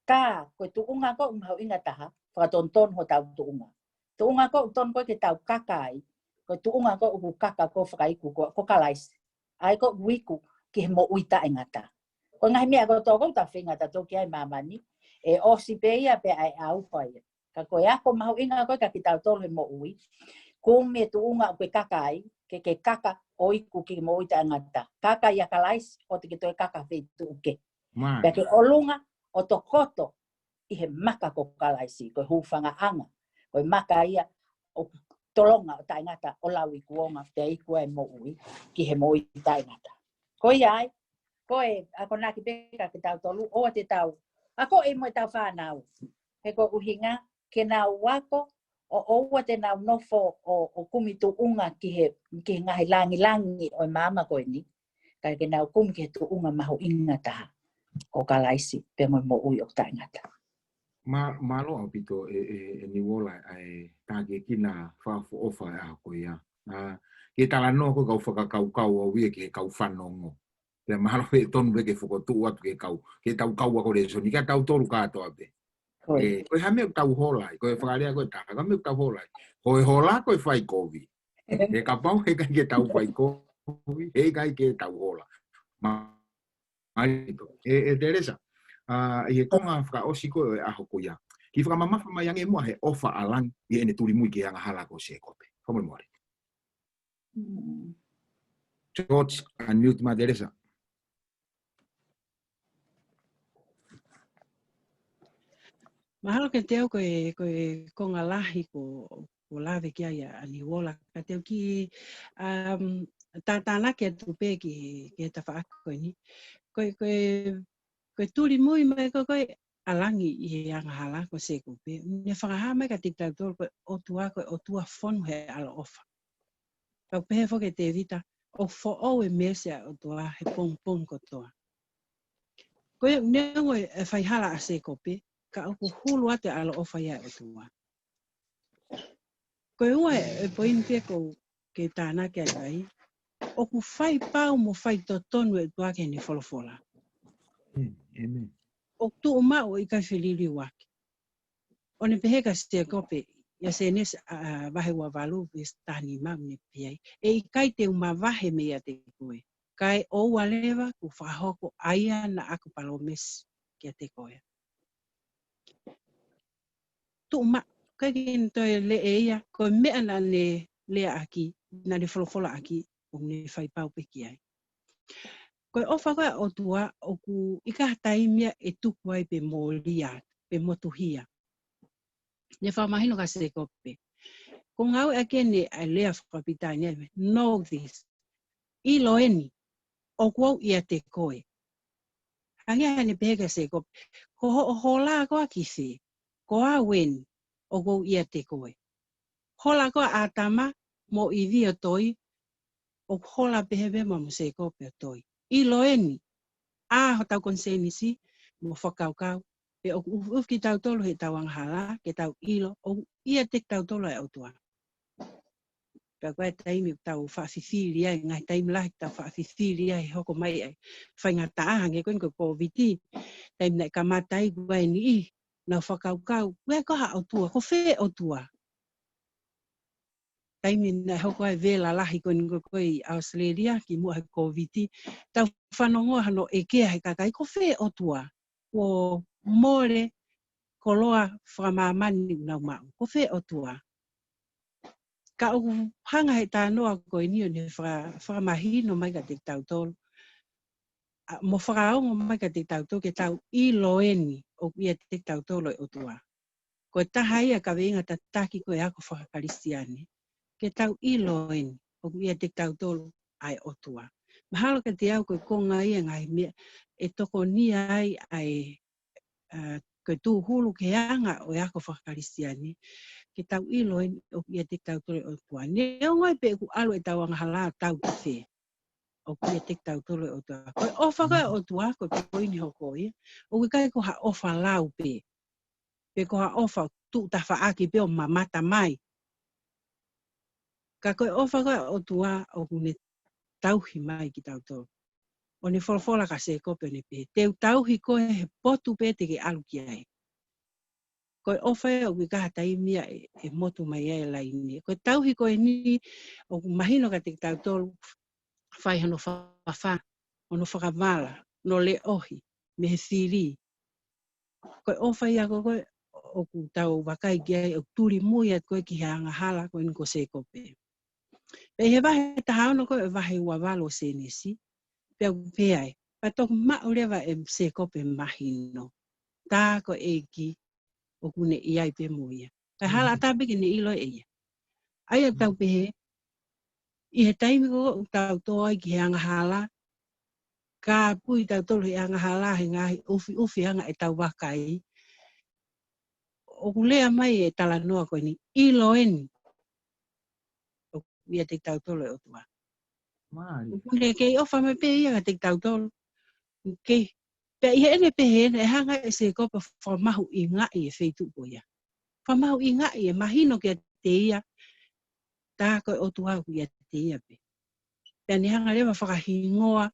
Ka, ko e tuʻunga ko ē ʻoku mahuʻinga taha, fakatonutonu hotau tuʻunga. Tuʻunga ko ē ʻoku tonu ko ē ke tau kaka ai, ko e tuʻunga ko ē ʻoku kaka ko ē fakaiku ko, ko Kalaisi. ʻA ia ko ʻeku iku ki he moʻui taʻengata. Ko e ngaahi meʻa kotoa ko ē ʻoku tau feinga tautolu ki ai ʻi māmani, ʻe ʻosi pē ia pea ʻe ʻauha ia. Ka ko e ako mahuʻinga ko ē kia kitautolu he moʻui, kumi e tuʻunga ʻoku ke kaka ai, ke ke kaka ʻo iku ki he moʻui taʻengata. Kaka ʻia Kalaisi, ʻoua te ke toe kaka feituʻu kehe. Pea ke ʻolunga, ʻo tokoto, ʻi he maka ko Kalaisi, ko e hūfangaʻanga, ko e maka ia ʻoku tolonga ʻo taʻengata ʻo lauikuonga, pea iku ai e moʻui, ki he moʻui taʻengata. Ko ia ai, ko e akonaki pē kia kitautolu, ʻoua te tau, akoʻi mo ʻetau fānau. He ko e ʻuhinga, ke nau ako, ʻo ʻoua te nau nofo ʻo, ʻo kumi tuʻunga ki he, ki he ngaahi langilangi ʻo e māmani ko eni. Ka ke nau kumi ki he tuʻunga mahuʻinga taha. Ko Kalaisi, pea mo e moʻui ʻoku taʻengata. Mā, mālō ʻaupito ʻe, ʻe, ʻe Niuola ʻa e tākiekina fakaʻofoʻofa ʻa e ʻaho ko ia. ʻA, ke talanoa ko e kau fakakaukau au ia ki he kau fanongo. Pea mahalo ʻe tonu pē ke fokotuʻu atu ke kau, ke tau kau ako lēsoni, kia tautolu kātoa pē. Ko e. ʻE, ko e hā e meʻa ʻoku tau hola ai, ko e fakalea ko ē taha, ko e hā e meʻa ʻoku tau hola ai. Ko e hola ko e fai kovi. ʻE kapau he ʻikai ke tau fai kovi, he ʻikai ke tau hola. Mā, mā ito. ʻE, ʻe Telesa, ʻa, ʻi he konga fakaʻosi ko ē ʻo e ʻaho ko ia. Kiʻi fakamamafa mai ange muʻa he ʻofa ʻa langi, ʻi heʻene tulimui ki he angahala ko Sēkope. Fakamolemole. Mm. George, unmute mai Telesa. Mahalo kiate au ko e, ko e konga lahi ko, ko lave ki ai ʻa Niuola kiate au kiʻi, um, tātānaki atu pē ki, ki he tafaʻaki ko eni. Ko e, ko e, ko e tulimui mai ko ē, ko ē ʻa langi ʻi he angahala ko Sēkope. Ne fakahā mai kiate kitautolu ko e ʻOtua, ko e ʻOtua fonu he ʻaloʻofa. Pea ʻoku pehē foki ʻe Tēvita, ʻoku foʻou e meesi ʻa e ʻOtua he pongipongi kotoa. Ko ia neongo e faihala ʻa Sēkope, ka ʻoku hulu atu e ʻaloʻofa ia ʻa e ʻOtua. Ko e ua e, e poini pē ʻoku ou kei tānaki atu ai, ʻoku fai pau mo fai totonu e ʻOtua ki heʻene folofola. Mm, ʻēmeni. ʻOku tuʻumaʻu ʻo ʻikai feliliuaki. ʻO ne pehē kia Sēkope, ʻia Sēnesi, ʻa, ʻa, vahe ua valu, veesi taha nima, ʻo ne pehē ai, ʻe ʻikai te u mavahe meiate koe, kae ʻoua leva kuo fakahoko ʻa ia naʻa ku palōmesi kiate koe. Tuʻumaʻu, ʻikai ke ne toe lea ia, ko e meʻa naʻa ne leaʻaki, naʻa ne folofolaʻaki, ʻoku ne fai pau pē ki ai. Ko e ʻofa ko ē ʻa e ʻOtua ʻoku ʻikai ha taimi ia ʻe tuku ai pe mōlia, pe motuhia. Ne fakamahino kia Sēkope. Ko e ngāueʻaki eni ʻa e lea fakapilitānia, know this. ʻIlo eni, ʻoku ou ʻiate koe. Hangē ha ne pehē kia Sēkope, ko hoʻo hola ko ā ki fē, ko au eni, ʻoku ou ʻiate koe. Hola ko ā ʻa ʻĀtama mo ʻIvi ʻo toi, ʻoku hola pehē pē mo Sēkope ʻo toi. ʻIlo eni, ʻā hotau konisēnisi mo fakakaukau, pe ʻoku ʻufiʻufi kitautolu heʻetau angahala, ke tau ʻilo, ʻoku ʻiate kitautolu ʻa e ʻOtua. Pea ko e taimi ʻoku tau faʻa fifili ai, ngaahi taimi lahi ʻoku tau faʻa fifili ai, hoko mai ai. Faingataʻa hangē ko eni ko e Kōviti, taimi naʻe kamata ai ko e niʻihi, nau fakakaukau, ʻoku ʻi ai ko ha ʻOtua, ko fē ʻOtua. Taimi naʻe hoko ai e vela lahi ko eni ko ē ʻi ʻAositelēlia, kimuʻa he Kōviti, tau fanongo hano ʻeke ʻa e kakai, ko fē ʻOtua. Kuo mole koloa fakamāmani ʻoku nau maʻu. Ko fē ʻOtua. Ka ʻoku hanga he talanoa ko eni ʻo ne faka-, fakamahino mai kiate kitautolu. ʻA, mo fakaongo mai kiate kitautolu ke tau ʻilo eni ʻoku ʻiate kitautolu e ʻOtua. Ko e taha ia e kaveinga tataki ko ē ʻa e ako fakakalisitiane. Ke tau ʻilo eni ʻoku ʻiate kitautolu ʻa e ʻOtua. Mahalo kiate au ko e konga ia e ngaahi meʻa ʻe tokonia ai ʻa e, ʻa, ko e tūhulu ki he anga ʻo e ako fakakalisitiane. Ke tau ʻilo eni ʻoku ʻiate kitautolu e ʻOtua. Neongo ai pē ʻoku ʻalu ʻetau angahala ʻo tau ki fē, ʻoku ʻiate kitautolu e ʻOtua. Ko e ʻofa ko ē ʻa e ʻOtua, ko e poini hoko ia. ʻOku ʻikai ko ha ʻofa lau pē. Pe ko ha ʻofa tuʻu tafaʻaki pē ʻo mamata mai. Ka ko e ʻofa ko ē ʻa e ʻOtua ʻoku ne tauhi mai kitautolu. ʻO ne folofola kia Sēkope ʻo ne pehē, te u tauhi koe he potu pē te ke ʻalu ki ai. Ko e ʻofa ia ʻoku ʻikai ha taimi ia ʻe, ʻe motu mai ai e laine. Ko e tauhi ko eni ʻoku mahino kiate kitautolu, fai hono fafanga, hono fakavala, hono leʻohi mei he fili. Ko e ʻofa ia ko ē ʻoku tau vakai ki ai, ʻoku tulimui atu ko ē ki he angahala ko eni ko Sēkope. Pea ʻi he vahe taha ono ko ē ʻo e vahe ua valu ʻo Sēnesi, pea ʻoku pehē ai, pea toki maʻu leva ʻe Sēkope mahino. Tā ko e ʻEiki ʻoku ne ʻi ai pē mo ia. Kae hala ʻatā pē ke ne ʻilo ʻe ia. ʻA ia ʻoku tau pehē, ʻi he taimi ko ē ʻoku tau tō ai ki he angahala, kāpui tautolu he angahala, he ngaahi ʻufiʻufi anga ʻetau vakai, ʻoku lea mai e talanoa ko eni, ʻilo eni ʻoku ʻiate kitautolu e ʻOtua. Mālie. ʻOku ne kei ʻofa mai pē ia kiate kitautolu. Kei, pea ʻi heʻene pehē ena ʻe hanga ʻe Sēkope ʻo fakamahuʻingaʻi e feituʻu ko ia. Fakamahuʻingaʻi e mahino kiate ia, tā ko e ʻOtua ʻoku ʻiate ia pē. Pea ne hanga leva ʻo fakahingoa,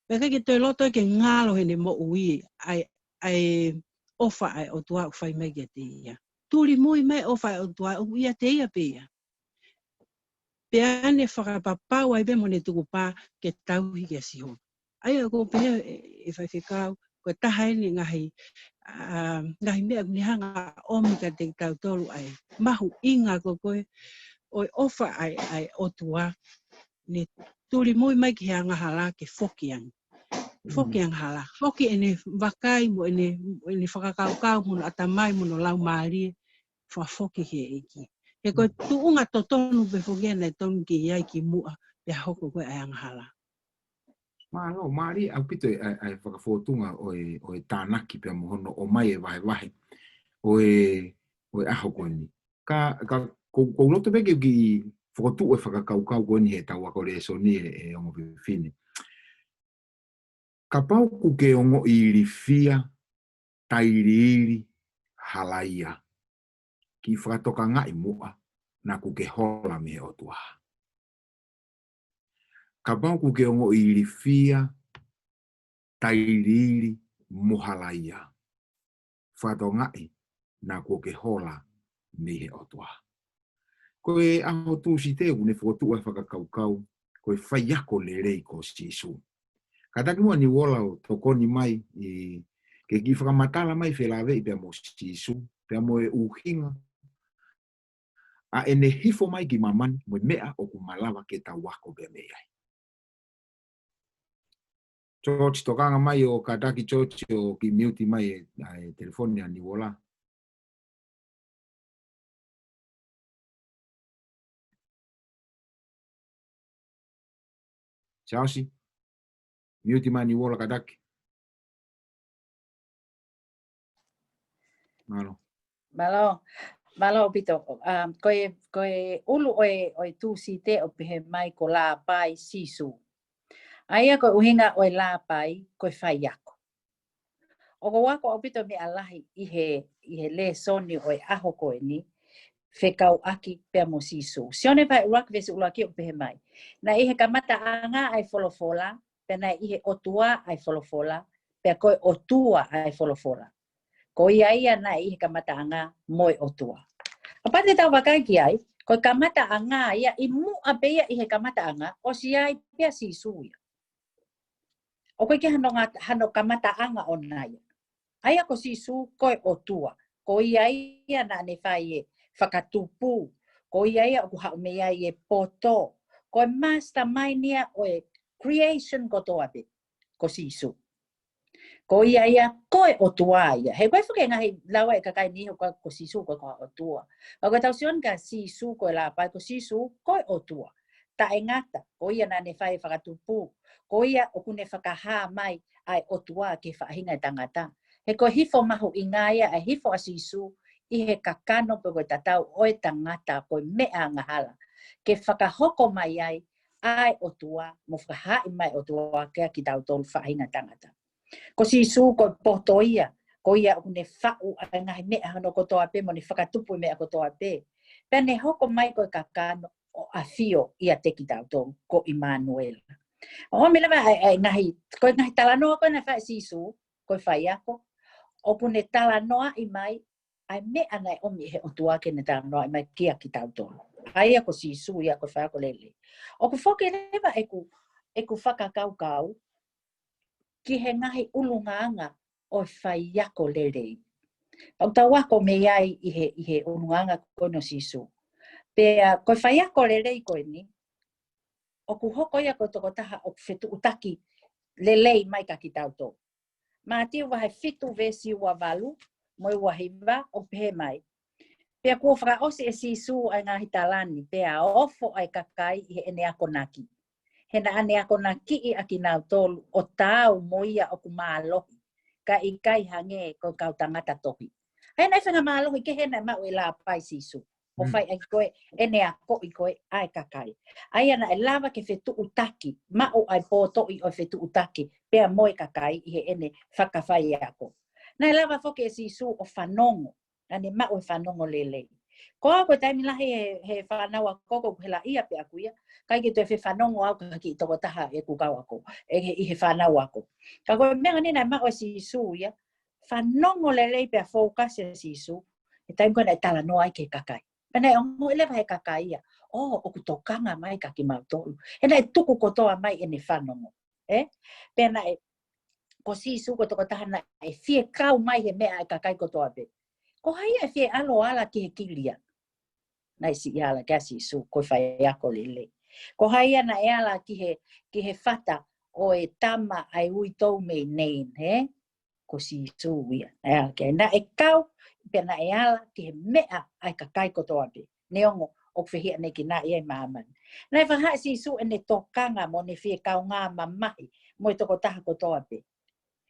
pea ʻikai ke toe loto ke ngalo heʻene moʻui, ʻa e, ʻa e ʻofa ʻa e ʻOtua ʻoku fai mai kiate ia. Tulimui mai e ʻofa ʻa e ʻOtua ʻoku ʻiate ia pē ia. Pea ne fakapapau ai pē mo ne tukupā ke tauhi kia Sihova. ʻA ia ʻoku ou pehē ʻe, ʻe faifekau, ko e taha eni e ngaahi, ʻa, ngaahi meʻa ʻoku ne hanga ʻo ʻomi kiate kitautolu ʻa e mahuʻinga ko ē ʻo e ʻofa ʻa e, ʻa e ʻOtua. Ne tulimui mai ki he angahala ke foki ange. Foki angahala. Foki ʻene vakai mo ʻene, ʻene fakakaukau mo hono ʻatamai mo hono laumālie. Fakafoki ki he ʻEiki. He ko e tuʻunga totonu pē foki ia naʻe tonu ke ʻi ai kimuʻa pea hoko ko ē ʻa e angahala. Mālō, mālie ʻaupito e, ʻa e, ʻa e fakafōtunga ʻo e, ʻo e tānaki pea mo hono ʻomai e vahevahe ʻo e, ʻo e ʻaho ko eni. Ka, ka, ko, ko u loto pē ke u kiʻi fokotuʻu e fakakaukau ko eni he tau ako lēsoni e, e ongo fefine. Kapau ʻoku ke ongoʻi ilifia, tailiili, halaia, kiʻi fakatokangaʻi muʻa naʻa kuo ke hola mei he ʻOtua. Kapau ʻoku ke ongoʻi ilifia, tailiili, mo halaia, fakatokangaʻi naʻa kuo ke hola mei he ʻOtua. Ko e ʻaho Tūsite ʻoku ne fokotuʻu e fakakaukau, ko e faiako lelei ko Sīsū. Kātaki muʻa Niuola ʻo tokoni mai ʻi, ke kiʻi fakamatala mai felāveʻi pea mo Sīsū, pea mo e ʻuhinga ʻa ʻene hifo mai ki māmani mo e meʻa ʻoku malava ke tau ako pea mei ai. George, tokanga mai ʻo kātaki George ʻo kiʻi miuti mai e, ʻa e telefoni ʻa Niuola. Siaosi, miuti mai Niuola kātaki. Mālō. Mālō, mālō ʻaupito. Um, ko e, ko e ʻulu ʻo e, ʻo e Tūsite ʻoku pehē mai ko Lāpai Sīsū. ʻA ia ko e ʻuhinga ʻo e Lāpai, ko e faiako. ʻOku ou ako ʻaupito meʻa lahi ʻi he, ʻi he lēsoni ʻo e ʻaho ko eni. fekauʻaki pea mo Sīsū. Sione vahe ʻuluaki veesi ʻuluaki ʻoku pehē mai: Naʻe ʻi he kamataʻanga ʻa e Folofola, pea naʻe ʻi he ʻOtua ʻa e Folofola, pea ko e ʻOtua ʻa e Folofola. Ko ia ia naʻe ʻi he kamataʻanga mo e ʻOtua. Kapau te tau vakai ki ai, ko e kamataʻanga ia, ʻi muʻa pē ia ʻi he kamataʻanga, ʻosi ʻi ai pē ʻa Sīsū ia. ʻOku ʻikai ke hano ngata, hano kamataʻanga ʻona ia. ʻA ia ko Sīsū ko e ʻOtua. Ko ia ia naʻa ne fai e fakatupu. Ko ia ia ʻoku haʻu mei ai e poto. Ko e mastermind ia ʻo e creation kotoa pē. Ko Sīsū. Ko ia ia, ko e ʻOtua ia. He ko e fuʻu ngaahi lau ʻa e kakai ni, ko, ko Sīsū ko, ko e ʻOtua. Ka ko e tau sio ange kia Sīsū ko e Lāpai, ko Sīsū ko e ʻOtua. Taʻengata, ko ia naʻa ne fai e fakatupu. Ko ia ʻoku ne fakahā mai ʻa e ʻOtua ki he faʻahinga ʻo e tangata. He ko e hifo mahuʻinga ia, ʻa e hifo ʻa Sīsū ʻi he kakano pe ko e tatau ʻo e tangata, ko e meʻa angahala. Ke fakahoko mai ai ʻa e ʻOtua, mo fakahaaʻi mai ʻOtua kia kitautolu faʻahinga tangata. Ko Sīsū ko e poto ia, ko ia ʻoku ne faʻu ʻa e ngaahi meʻa hono kotoa pē, mo ne fakatupu e meʻa kotoa pē. Pea ne hoko mai ko e kakano ʻo ʻafio ʻiate kitautolu, ko ʻImanuela. ʻO ʻomi leva ʻa e, ʻa e ngaahi, ko e ngaahi talanoa ko ē naʻe fai ʻe Sīsū, ko e faiako, ʻoku ne talanoaʻi mai ʻa e meʻa naʻe ʻomi ʻe he ʻOtua ke ne talanoaʻi mai kia kitautolu. ʻA ia ko Sīsū ia ko e faiako lelei. ʻOku foki leva ʻeku, ʻeku fakakaukau ki he ngaahi ʻulungaanga ʻo e faiako lelei. ʻOku tau ako mei ai ʻi he, ʻi he ʻulungaanga ko eni ʻo Sīsū. Pea ko e faiako lelei ko eni, ʻoku hoko ia ko e tokotaha ʻoku fetuʻutaki lelei mai kia kitautolu. Mātiu vahe fitu veesi ua valu mo e ua hiva ʻoku pehē mai: Pea kuo fakaʻosi ʻe Sīsū ʻa e ngaahi tala ni, pea ofo ʻa e kakai ʻi heʻene akonaki. He naʻa ne akonakiʻi ʻa kinautolu ʻo taau mo ia ʻoku mālohi, kae ʻikai hangē ko e kau tangata tohi. ʻA ia naʻe faingamālohi kehe naʻe maʻu ʻe Lāpai Sīsū ʻo Mm. fai ʻaki ko ē ʻene akoʻi ko ē ʻa e kakai. ʻA ia naʻe lava ke fetuʻutaki, maʻu ʻa e potoʻi ʻo e fetuʻutaki pea mo e kakai ʻi heʻene fakafaiako. Naʻe lava foki ʻe Sīsū ʻo fanongo, naʻa ne maʻu e fanongo lelei. Ko au ko e taimi lahi he, he fānau ako ko ʻeku hela ia pē ʻaku ia, ʻikai ke toe fefanongo au ki ha kiʻi tokotaha ʻeku kau ako, ʻe he, ʻi he fānau ako. Ka ko e meʻa ni naʻe maʻu ʻe Sīsū ia, fanongo lelei pea focus ʻa Sīsū he taimi ko ē naʻe talanoa ai ki he kakai. Pea naʻe ongoʻi leva ʻe he kakai ia, ʻō, ʻoku tokanga mai kia kimautolu. He naʻe tuku kotoa mai ʻene fanongo. Ē? Pea naʻe, ko Sīsū ko e tokotaha naʻe fie kau mai he meʻa ʻa e kakai kotoa pē. Ko hai ʻe fie ʻalu ʻo ala ki he kilia? Naʻe siʻi ala kia Sīsū, ko e faiako lelei. Ko hai ia naʻe ala ki he, ki he fata ʻo e tama ʻa e uitou mei Neini, hē? Ko Sīsū ia. Naʻe ala ki ai, naʻe kau, pea naʻe ala ki he meʻa ʻa e kakai kotoa pē. Neongo ʻoku fehiʻanekinaʻi ʻa e māmani. Naʻe fakahā ʻe Sīsū ʻene tokanga mo ʻene fie kaungā mamahi mo e tokotaha kotoa pē.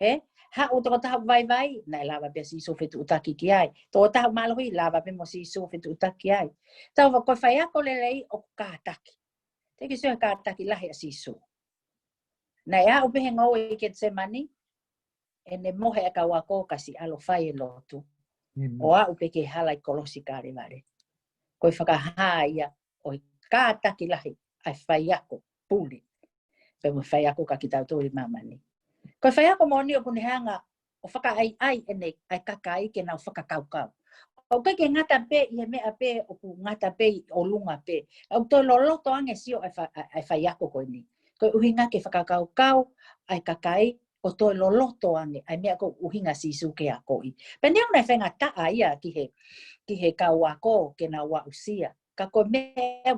Hē? Haʻu tokotaha vaivai, naʻe lava pē ʻa Sīsū fetuʻutaki ki ai. Tokotaha mālohi, lava pē mo Sīsū fetuʻutaki ki ai. Tau va ko e faiako lelei ʻoku kātaki. Te ke sio he kātaki lahi ʻa Sīsū. Naʻe aʻu pē he ngoue ʻi Ketisemani, ʻene mohe ʻa e kau ako ka siʻi ʻalu ʻo fai e lotu. Amen. ʻO aʻu pē ki he hala ʻi he kolosi Kalevale. Ko e fakahā ia ʻo e kātaki lahi ʻa e faiako pule. Pea mo e faiako kia kitautolu ʻi māmani. Ko e faiako moʻoni ʻoku ne hanga ʻo fakaʻaiʻai ʻene, ʻa e kakai ke nau fakakaukau. ʻOku ʻikai ke ngata pē ʻi he meʻa pē ʻoku ngata pē ʻi ʻolunga pē. ʻOku toe loloto ange sio ʻa e fa-, ʻa, ʻa e faiako ko eni. Ko e ʻuhinga ke fakakaukau ʻa e kakai ʻo toe loloto ange ʻa e meʻa ko e ʻuhinga Sīsū ke akoʻi. Pea neongo naʻe faingataʻa ia ki he, ki he kau ako ke nau aʻusia. Ka ko e meʻa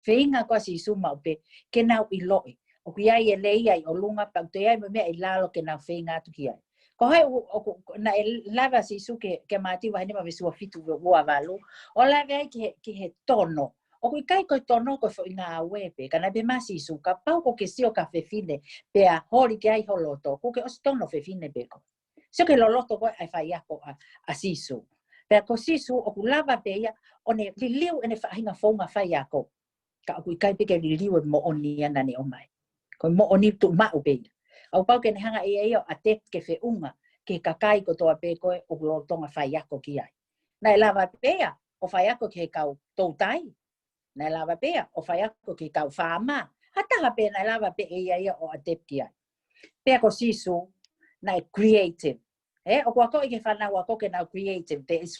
feinga ko ē ʻa Sīsū maʻu pē ke nau ʻiloʻi. ʻOku ʻi ai e lea ʻi ʻolunga pea ʻoku toe ʻi ai mo e meʻa ʻi lalo ke nau feinga atu ki ai. Ko hai ʻoku, ʻoku, naʻe lave ʻa Sīsū ki he, ki he Mātiu vahe nima veesi ua fitu ua valu. ʻO lave ai ki he, ki he tono. ʻOku ʻikai ko e tono ko e foʻi ngāue pē, ka naʻe pehē mai ʻa Sīsū, kapau ʻoku ke sio ki ha fefine, pea holi ki ai ho loto, kuo ke ʻosi tono fefine pē koe. Sio ki he loloto ko ē ʻa e faiako ʻa, ʻa Sīsū. Pea ko Sīsū ʻoku lava pē ia ʻo ne liliu ʻene faʻahinga founga faiako. Ka ʻoku ʻikai pē ke liliu e moʻoni ia naʻa ne ʻomai. Ko e moʻoni tuʻumaʻu pē ia. ʻOku pau ke ne hanga ʻe ia ʻo attack ke feʻunga ki he kakai kotoa pē ko ē ʻoku lolotonga faiako ki ai. Naʻe lava pē ia ʻo faiako ki he kau toutai. Naʻe lava pē ia ʻo faiako ki he kau faama. Ha taha pē naʻe lava pē ʻe ia ia ʻo adapt ai. Pea ko Sīsū, naʻe creative. Ē, ʻoku akoʻi ki he fānau ako ke nau creative. There is,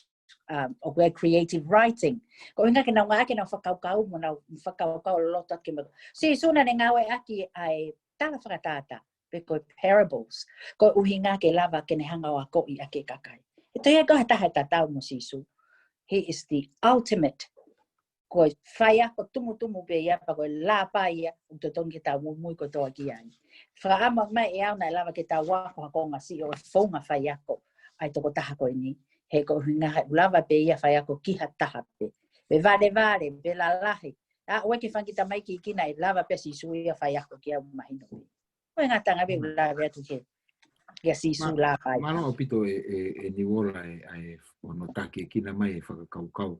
um, ʻoku ʻi ai creative writing. Ko e ʻuhinga ke nau ngāueʻaki ʻenau fakakaukau mo nau fakakaukau ʻo loto atu ki he meʻa. Sīsū naʻa ne ngāueʻaki ʻa e tala fakatātā, pe ko e parables. Ko e ʻuhinga ke lava ke ne hanga ʻo akoʻi ʻaki e kakai. ʻE toe ʻi ai ha taha ʻe tatau mo Sīsū. He is the ultimate. Ko e faiako tumutumu pē ia, pea ko e lāpai ia, ʻoku totonu ke tau muimui kotoa ki ai. Fakaʻamu mai ʻe au naʻe lava ke tau ako ha konga siʻi ʻo e founga faiako ʻa e tokotaha ko eni. He ko e ʻuhinga he ʻoku lava pē ia faiako ki ha taha pē. Pe valevale, pe lalahi. ʻA, ʻoua ke fanga kiʻi tamaiki iiki naʻe lava pē Sīsū ia faiako ki ai ʻo mahino pē. Ko e ngataʻanga pē ʻoku lave atu ki he, kia Sīsū. Ma-, lāpai. Mālō ʻaupito ʻe, ʻe, ʻe Niuola ʻa e, ʻa e hono takiekina mai e fakakaukau,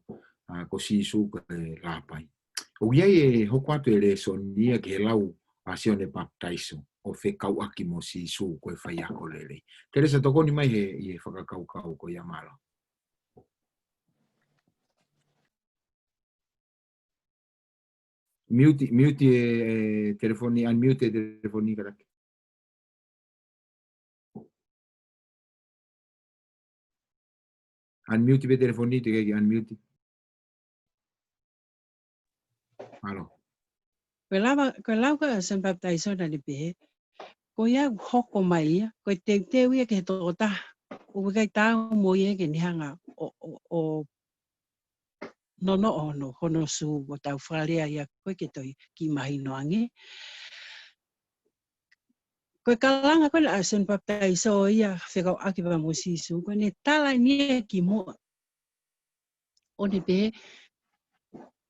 ʻa, ko Sīsū ko e lāpai. ʻOku ʻi ai e hoko atu e lēsoni ia ki he lau ʻa Sione Papitaiso ʻo fekauʻaki mo Sīsū ko e faiako lelei. Teresa, tokoni mai he, ʻi he fakakaukau ko ia, mālō. Mute, mute e, e telefoni, unmute e telefoni kātaki. Unmute pē telefoni, teʻeki ke unmute. Mālō. Ko e lava, ko e lau ko ē ʻa Sione Papitaiso naʻa ne pehē, ko ia ʻoku hoko mai ia, ko e teuteu ia ki he tokotaha ʻoku ʻikai taau mo ia ke ne hanga ʻo, ʻo, ʻo nonoʻo hono, hono sū, ʻo tau fakalea ia ko ē ke toe kiʻi mahino ange. Ko e kalanga ko ē ʻa Sione Papitaiso ia fekauʻaki pea mo Sīsū, ko ʻene tala eni ia kimuʻa. ʻO ne pehē,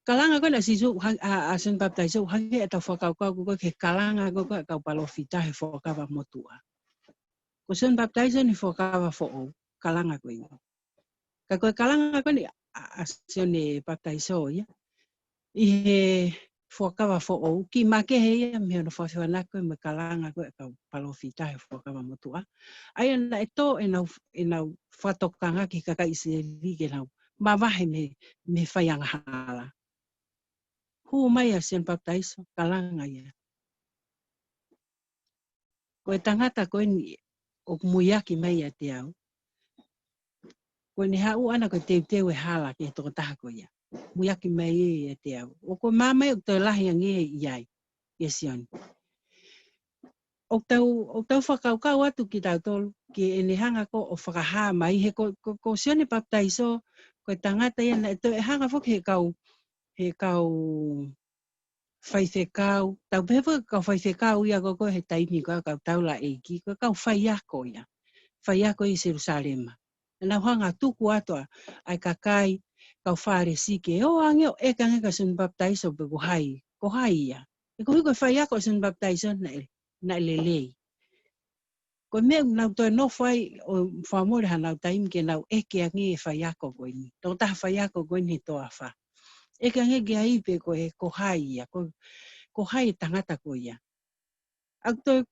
kalanga ko ē ʻa Sīsū, ha-, ʻa, ʻa Sione Papitaiso, hangē ʻetau fakakaukau ko ē ki he kalanga ko ē ʻa e kau palōfita he Fuakava Motuʻa. Ko Sione Papitaiso ʻi he Fuakava Foʻou, kalanga ko ia. Ka ko e kalanga ko eni ʻa, ʻa Sione Papitaiso ia ʻi he Fuakava Foʻou, kiʻi makehe ia mei hono fefeanako mo e kalanga ko ē ʻa e kau palōfita he Fuakava Motuʻa. ʻA ia naʻe tō ʻenau, ʻenau fakatokanga ki he kakai ʻIsileli ke nau mavahe mei, mei he fai angahala. Hū mai ʻa Sione Papitaiso, kalanga ia. Ko e tangata ko eni ʻoku muiaki mai ʻiate au. Ko ʻene haʻu ʻana ko e teuteu e hala ki he tokotaha ko ia. Muiaki mai ʻiate au. ʻOku ou maama ʻoku toe lahi ange ʻi ai, ʻia Sione. ʻOku tau, ʻoku tau fakakaukau atu kitautolu, ki heʻene hanga ko ē ʻo fakahā mai, he ko, ko, ko Sione Papitaiso, ko e tangata ia naʻe toe hanga foki he kau, he kau faifekau, tau pehē foki kau faifekau ia ko ē he taimi ko ē kau taulaʻeiki, ko e kau faiako ia. Faiako ʻi Selusalema. Naʻa nau hanga tuku atu ʻa, ʻa e kakai, kau Fālesi ke ō ange ʻo ʻeke ange kia Sione Papitaiso pe ko hai, ko hai ia. He koeʻuhi ko e faiako ʻa Sione Papitaiso naʻe, naʻe lelei. Ko e meʻa ʻoku nau toe nofo ai ʻo fakamole hanau taimi ke nau ʻeke ange e faiako ko eni. Tokotaha faiako ko eni he toafa. ʻEke ange ki ai pe ko e, ko hai ia, ko, ko hai e tangata ko ia. ʻOku toe,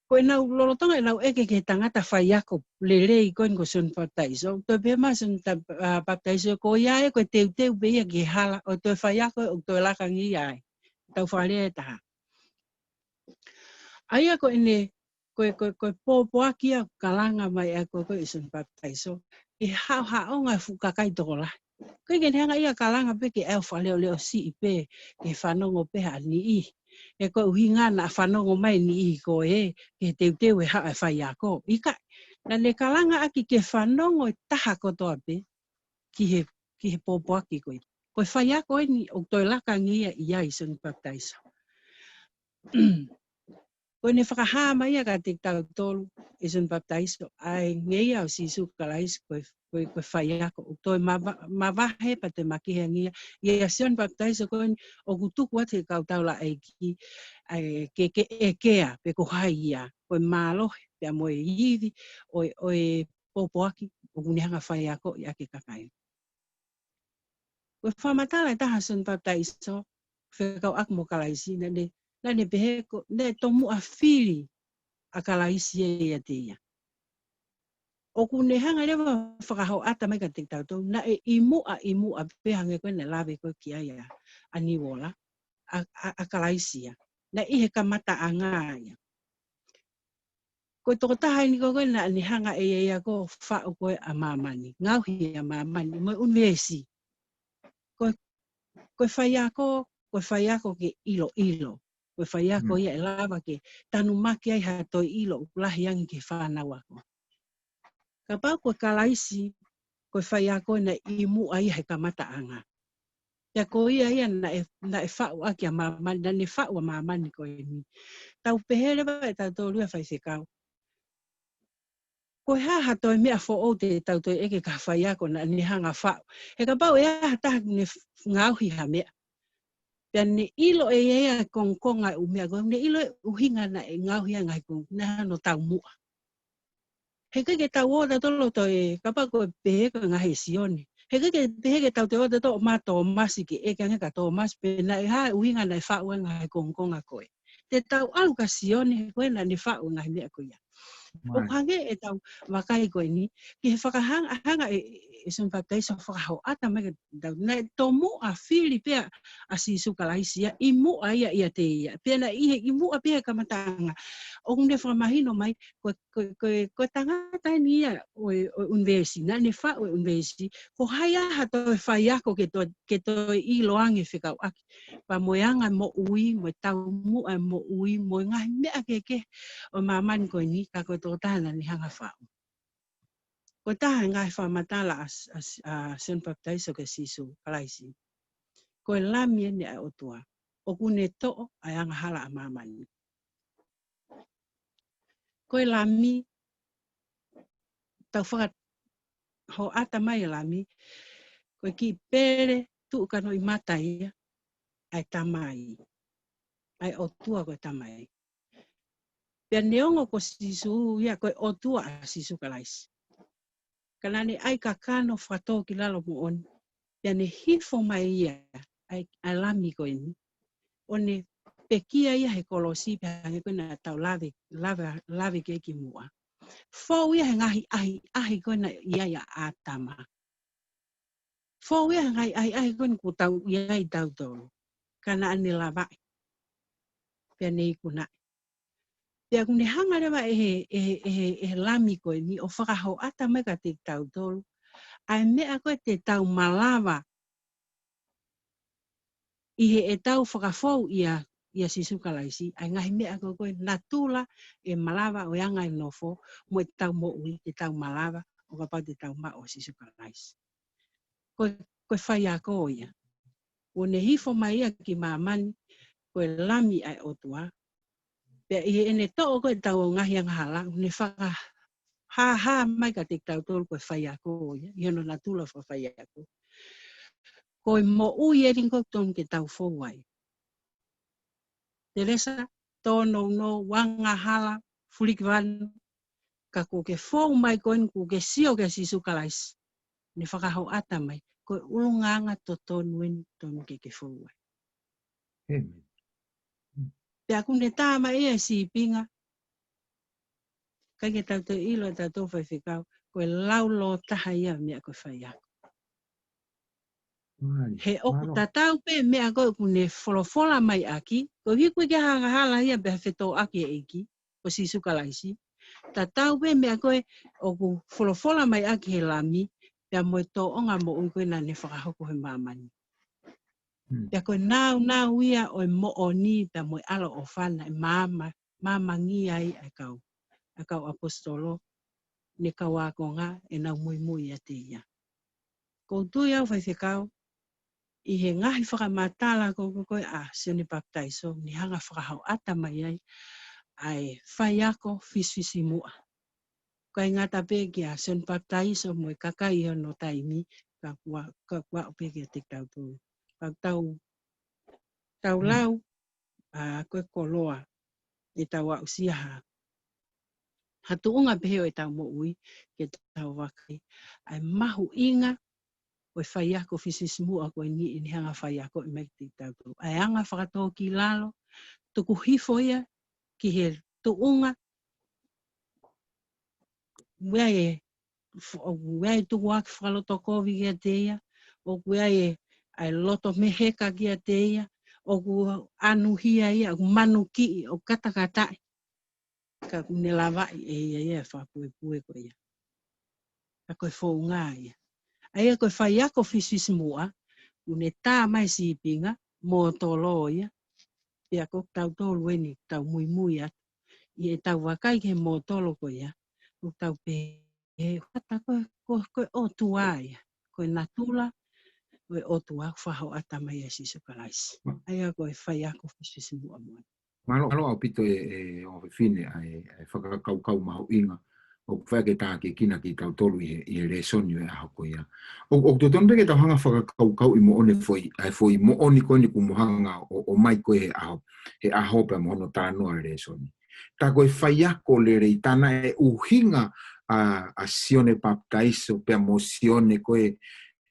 ko ʻenau lolotonga ʻenau ʻeke ki he tangata faiako lelei ko eni ko Sione Papitaiso. ʻOku toe pehē mai Sione Ta-, ʻa, Papitaiso ko ia ē ko e teuteu pē ia ki he hala ʻo e toe faiako ʻoku toe laka ange ia ai. Tau fakalea ʻe taha. ʻA ia ko ʻene, ko e, ko e, ko e pōpoaki ia kalanga mai ʻa e ko e, ko e ʻa Sione Papitaiso. ʻI he haʻohaʻonga e fuʻu kakai tokolahi. ʻOku ʻikai ke ne hanga ia kalanga pē ke ʻai ʻo fakaleʻoleʻo siʻi pē, ke fanongo pē ha niʻihi. He ko e ʻuhinga naʻa fanongo mai niʻihi ko ē, ke teuteu e haʻa e faiako. ʻIkai, naʻa ne kalanga ʻaki ke fanongo e taha kotoa pē, ki he, ki he pōpoaki ko ē. Ko e faiako eni ʻoku toe laka ange ia ʻi ai Sione Papitaiso. Ko ʻene fakahā mai ia kiate kitautolu ʻe Sione Papitaiso, ʻa e ngeia ʻo Sīsū Kalaisi ko e, ko e, ko e faiako, ʻoku toe mava-, mavahe pea toe makehe ange ia. ʻIa Sione Papitaiso ko eni ʻoku tuku atu he kau taulaʻeiki, ʻa e ke, ke ʻekea, pe ko hai ia, ko e mālohi, pea mo e ivi, ʻo e, ʻo e pōpoaki, ʻoku ne hanga faiakoʻi ʻaki e kakai. Ko e fakamatala ʻe taha ʻa Sione Papitaiso, fekauʻaki mo Kalaisi, naʻa ne, naʻa ne pehē ko, naʻe tomuʻa fili ʻa Kalaisi ia ʻiate ia. ʻoku ne hanga leva fakahoʻata mai kiate kitautolu, naʻe ʻi muʻa, ʻi muʻa pē hangē ko e naʻe lave ko ē ki ai ʻa, ʻa Niuola, ʻa, ʻa, ʻa Kalaisi ia. Naʻe ʻi he kamataʻanga ia. Ko e tokotaha eni ko ē naʻa ne hanga ʻe ia ia ko ē ʻo faʻu ko ē ʻa māmani, ngaohi ʻa māmani, mo e ʻunivēsi. Ko e, ko e faiako, ko e faiako ke ʻiloʻilo. Ko e faiako ia ʻe lava ke tanumaki ai ha toe ʻilo ʻoku lahi ange ki he fānau ako. Kapau ko e Kalaisi, ko e faiako naʻe ʻi muʻa ia he kamataʻanga. Pea ko ia ia naʻe, naʻe faʻu ʻaki ʻa māmani, naʻa ne faʻu ʻa māmani ko eni. Tau pehē leva ʻe tautolu ia faifekau. Ko e hā ha toe meʻa foʻou te tau toe ʻeke ki ha faiako naʻa ne hanga faʻu. He kapau ʻe ʻi ai ha taha ne f-, ngaohi ha meʻa. Pea ne ʻilo ʻe ia ia kongokonga ʻū meʻa ko ē, ne ʻilo e ʻuhinga naʻe ngaohi ai ngaahi kongokonga, naʻe hano taumuʻa. He ʻikai ke tau ō tautolu ʻo toe, kapau ko e pehē ko e ngaohi ʻe Sione. He ʻikai ke pehē ke tau toe ō tautolu ʻo ʻomai ʻa Tōmasi ke ʻeke ange kia Tōmasi pe naʻe hā e ʻuhinga naʻe faʻu ai ngaahi kongokonga ko ē. Te tau ʻalu kia Sione he ko ē naʻa ne faʻu ngaahi meʻa ko ia. ʻOku hangē ʻetau vakai ko eni, ki he fakahanga, hanga ʻe, ʻe Sione Papitaiso fakahoʻata mai kiate kitautolu. Naʻe tomuʻa fili pē ʻa Sīsū Kalaisi ia, ʻi muʻa ia ʻiate ia. Pea naʻe ʻi he, ʻi muʻa pē he kamataʻanga. ʻOku ne fakamahino mai, ko, ko, ko, ko e tangata eni ia ʻo e, ʻo e ʻunivēsi, naʻa ne faʻu e ʻunivēsi, ko hai ha toe faiako ke toe, ke toe ʻilo ange fekauʻaki. Pea mo e anga moʻui, mo e taumuʻa moʻui, mo e ngaahi meʻa kehekehe ʻo māmani ko eni, ka ko e tokotaha naʻa ne hanga faʻu. Ko e taha e ngaahi fakamatala ʻa, ʻa, ʻa Sione Papitaiso kia Sīsū Kalaisi. Ko e Lami eni ʻa e ʻOtua, ʻoku ne toʻo ʻa e angahala ʻa māmani. Ko e Lami, tau fakahoʻata mai e Lami, ko e kiʻi pele tuʻu kanoʻimata ia ʻa e Tamai, ʻa e ʻOtua ko e Tamai. Pea neongo ko Sīsū ia ko e ʻOtua ʻa Sīsū Kalaisi, ka naʻa ne ʻai kakano fakatōkilalo moʻoni. Pea ne hifo mai ia, ʻa e, ʻa e Lami ko eni, ʻo ne pekia ia he kolosi pea hangē ko ē naʻa tau lave, lave, lave ki ai kimuʻa. Fou ia he ngaahi ʻahiʻahi ko ē naʻe ʻi ai ʻa ʻĀtama. Fou ia he ngaahi ʻahiʻahi ko eni ʻoku tau ʻi ai tautolu. Ka naʻa ne lavaʻi. Pea ne ikunaʻi. Pea ʻoku ne hanga leva ʻe he, ʻe he, ʻe he, ʻe he Lami ko eni ʻo fakahoʻata mai kiate kitautolu ʻa e meʻa ko ē te tau malava ʻi heʻetau fakafou ʻia, ʻia Sīsū Kalaisi, ʻa e ngaahi meʻa ko ē ko e natula ʻe malava ʻo e anga e nofo, mo ʻetau moʻui, te tau malava, ʻo kapau te tau maʻu ʻa Sīsū Kalaisi. Ko, ko e faiako ia. ʻO ne hifo mai ia ki māmani, ko e Lami ʻa e ʻOtua. Pea ʻi heʻene toʻo ko ē ʻetau ngaahi angahala, ʻo ne fakahāhā mai kiate kitautolu ko e faiako ia, ʻi hono natula fakafaiako. Ko e moʻui eni ko ē totonu ke tau fou ai. Telesa, tōnounou, angahala, fulikivanu, ka kuo ke fou mai ko eni kuo ke sio kia Sīsū Kalaisi. Ne fakahoʻata mai, ko e ʻulungaanga totonu eni totonu ke ke fou ai. ʻĒmeni. Pea ʻoku ne tā mai ia e sīpinga, ʻikai ke tau toe ʻilo ʻe tautolu faifekau, ko e laulōtaha ia meʻa ko e faiako. Mālie. He ʻoku tatau pē meʻa ko ē ʻoku ne folofola mai ʻaki, ko e hikuʻi ke angahala ia pea fetōʻaki e ʻEiki, ko Sīsū Kalaisi. Tatau pē meʻa ko ē ʻoku folofola mai ʻaki he Lami, pea mo e tōʻonga moʻui ko ē naʻa ne fakahoko he māmani. Hmm. Pea ko e nāunau ia ʻo e moʻoni, pea mo e ʻaloʻofa naʻe maama, maamangia ai ʻa e kau, ʻa e kau ʻaposetolo, mo e kau ākonga, ʻenau muimui ʻiate ia. ʻOku ou tui au faifekau, ʻi he ngaahi fakamatala ko ē ko ē ʻa Sione Papitaiso, ne hanga fakahoʻata mai ai ʻa e faiako fisifisimuʻa. ʻIkai ngata pē kia Sione Papitaiso mo e kakai ʻi hono taimi, ka kuo, ka kuo aʻu pē kiate kitautolu. Ka tau, tau lau, ʻa, ko e koloa ʻetau aʻusia ha, ha tuʻunga pehē ʻo ʻetau moʻui, ke tau vakai ʻa e mahuʻinga ʻo e faiako fisifisimuʻa ko eni ʻene hanga faiakoʻi mai kiate kitautolu. ʻA e anga fakatōkilalo, tuku hifo ia ki he tuʻunga, ʻoku ʻi ai e ʻoku ʻi ai e tukuakiʻi fakalotokovi kiate ia, ʻoku ʻi ai e, ʻa e loto meheka kiate ia, ʻoku ʻanuhia ia, ʻoku manukiʻi, ʻoku katakataʻi. Ka ʻoku ne lavaʻi ʻe ia ia e fakapuepue ko ia. Ka ko e founga ia. ʻA ia ko e faiako fisifisimuʻa, ʻoku ne tā mai sīpinga, mōtolo ia. Pea ko kitautolu eni, tau muimui atu. ʻI heʻetau vakai ki he mōtolo ko ia, ʻoku tau pehē, ʻe, ʻata ko, ko, ko e ʻOtua ia. Ko e natula ʻo e ʻOtua ʻoku fakahoʻata mai ʻia Sīsū Kalaisi. ʻA ia ko e faiako fisifisimuʻa moʻoni. Mālō, mālō ʻaupito e, e ʻofefine ʻa e, e fakakaukau mahuʻinga ʻoku fai ke tākiekina kitautolu ʻi he, ʻi he lēsoni ʻo e ʻaho ko ia. ʻO, ʻoku totonu pē ke tau hanga fakakaukauʻi moʻoni e foʻi, ʻa e foʻi moʻoni ko eni kuo mo hanga ʻo, ʻomai ko ē he ʻaho, he ʻaho pea mo hono talanoa e lēsoni. Tā ko e faiako lelei tā naʻe ʻuhinga ʻa, ʻa Sione Papitaiso pea mo Sione ko ē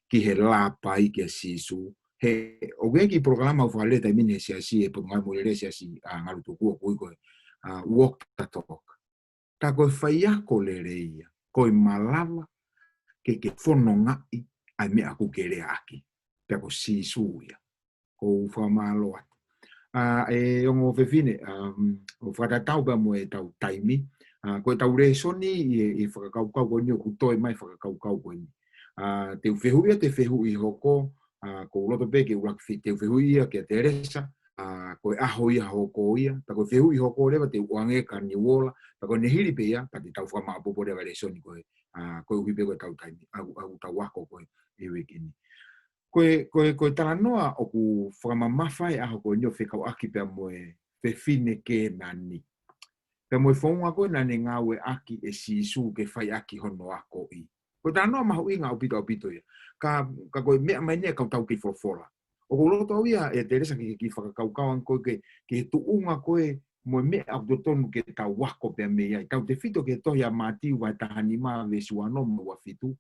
ki he lāpai kia Sīsū. He, ʻoku ʻi ai e kiʻi polokalama ʻoku fakalele he taimi ni he siasi, he Potungāue Moʻui Lelei Siasi ʻa Ngalutukua ʻoku ui ko e, ʻa, Walk the Talk. Tā ko e faiako lelei ia, ko e malava ke ke fonongaʻi ʻa e meʻa ʻoku ke leaʻaki. Pea ko Sīsū ia. ʻOku ou fakamālō atu. ʻA, e ongo ʻofefine, um, ʻo fakatatau pea mo ʻetau taimi. ʻA, ko ʻetau lēsoni ʻi he, ʻi he fakakaukau ko eni ʻoku toe mai fakakaukau ko eni. ʻA, te u fehuʻi ia, te u fehuʻi hoko, ʻa, ʻoku ou loto pē ke u laki fe-, te u fehuʻi ia kia Telesa, ʻa, ko e ʻaho ia hoko ia, pea ko e fehuʻi hoko leva te u ʻoange kia Niuola, pea ko ʻene hili pē ia, pea te tau fakamāʻopoʻopo leva e lēsoni ko ē, ʻa, koeʻuhi pē ko ʻetau taimi, ʻa, ʻa, ʻetau ako ko ē ʻi he uike ni. Ko e, ko e, ko e talanoa ʻoku fakamamafa he ʻaho ko eni ʻo fekauʻaki pea mo e fefine Kēnani. Pea mo e founga ko ē naʻa ne ngāueʻaki ʻe Sīsū ke fai ʻaki hono akoʻi. Ko e talanoa mahuʻinga ʻaupito ʻaupito ia. Ka, ka ko e meʻa mai eni ʻa e kau tau kiʻi folofola. ʻOku ou loto au ia ʻe Telesa ke, ke fakakaukau ange ko ē ke, ke tuʻunga ko ē mo e meʻa ʻoku totonu ke tau ako pea mei ai. Tautefito ki he tohi ʻa Mātiu vahe taha nima veesi ua ono mo e ua fitu.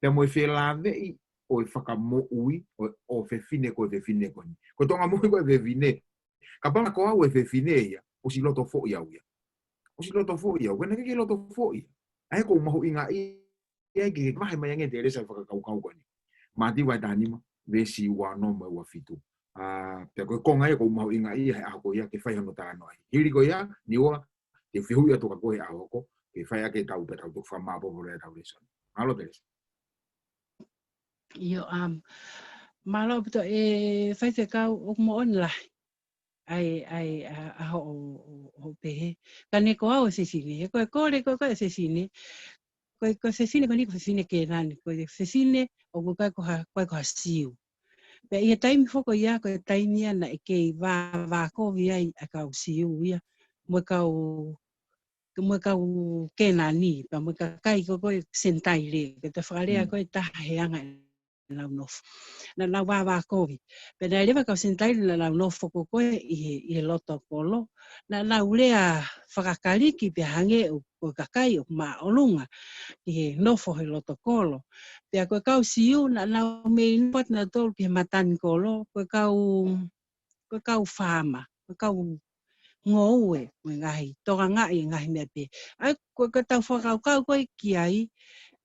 Pea mo e felāveʻi ʻo e fakamoʻui ʻo, ʻo fefine ko e fefine ko eni. Ko e toʻonga moʻui ko e fefine. Kapau naʻa ko au e fefine ia, ʻosi loto foʻi au ia. ʻOsi loto foʻi au, ko ena ke ke loto foʻi. ʻA ia ʻoku ou mahuʻingaʻia ai ke, ke vahe mai ange Telesa fakakaukau ko eni. Mātiu vahe taha nima, veesi ua ono mo e ua fitu. ʻA, pea ko e konga ia ʻoku ou mahuʻingaʻia he ʻaho ko ia ke fai hono talanoa ai. Hili ko ia, Niuola, te u fehuʻi atu kia koe he ʻaho ko ē, ke fai ʻaki ʻetau pea tau toki fakamāʻopoʻopo leva ʻetau lēsoni. Mālō Telesa. ʻIo, um, mālō ʻaupito e faifekau, ʻoku moʻoni lahi. ʻA e, ʻa e, ʻa, ʻa hoʻo, hoʻo, hoʻo pehē. Ka ne ko au e fefine, he ko e kole ko ē ko ē e fefine. Ko e, ko e fefine ko eni ko e fefine Kēnani, ko e fefine ʻoku ʻikai ko ha, ʻikai ko ha Siu. Pea ʻi he taimi foki ia, ko e taimi ia naʻe kei vāvākovi ai ʻa e kau Siu ia, mo e kau, mo e kau Kēnani, pea mo e kakai ko ē ko e Senitaile, ko e fakalea ko ē ʻe taha he anga ʻenau nofo. Naʻa nau vāvākovi. Pea naʻe lava e kau Senitaile naʻa nau nofo ko ē ko ē ʻi he, ʻi he loto kolo. Naʻa nau lea fakaKalisi pea hangē ʻoku, ko e kakai ʻoku māʻolunga ʻi he nofo he loto kolo. Pea ko e kau Siu naʻa nau mei nofo atu nautolu ki he matanikolo, ko e kau, ko e kau faama, ko e kau ngoue, mo e ngaahi tokangaʻi e ngaahi meʻa pehē. ʻA ia, ko e, ko ʻetau fakakaukau ko ē ki ai,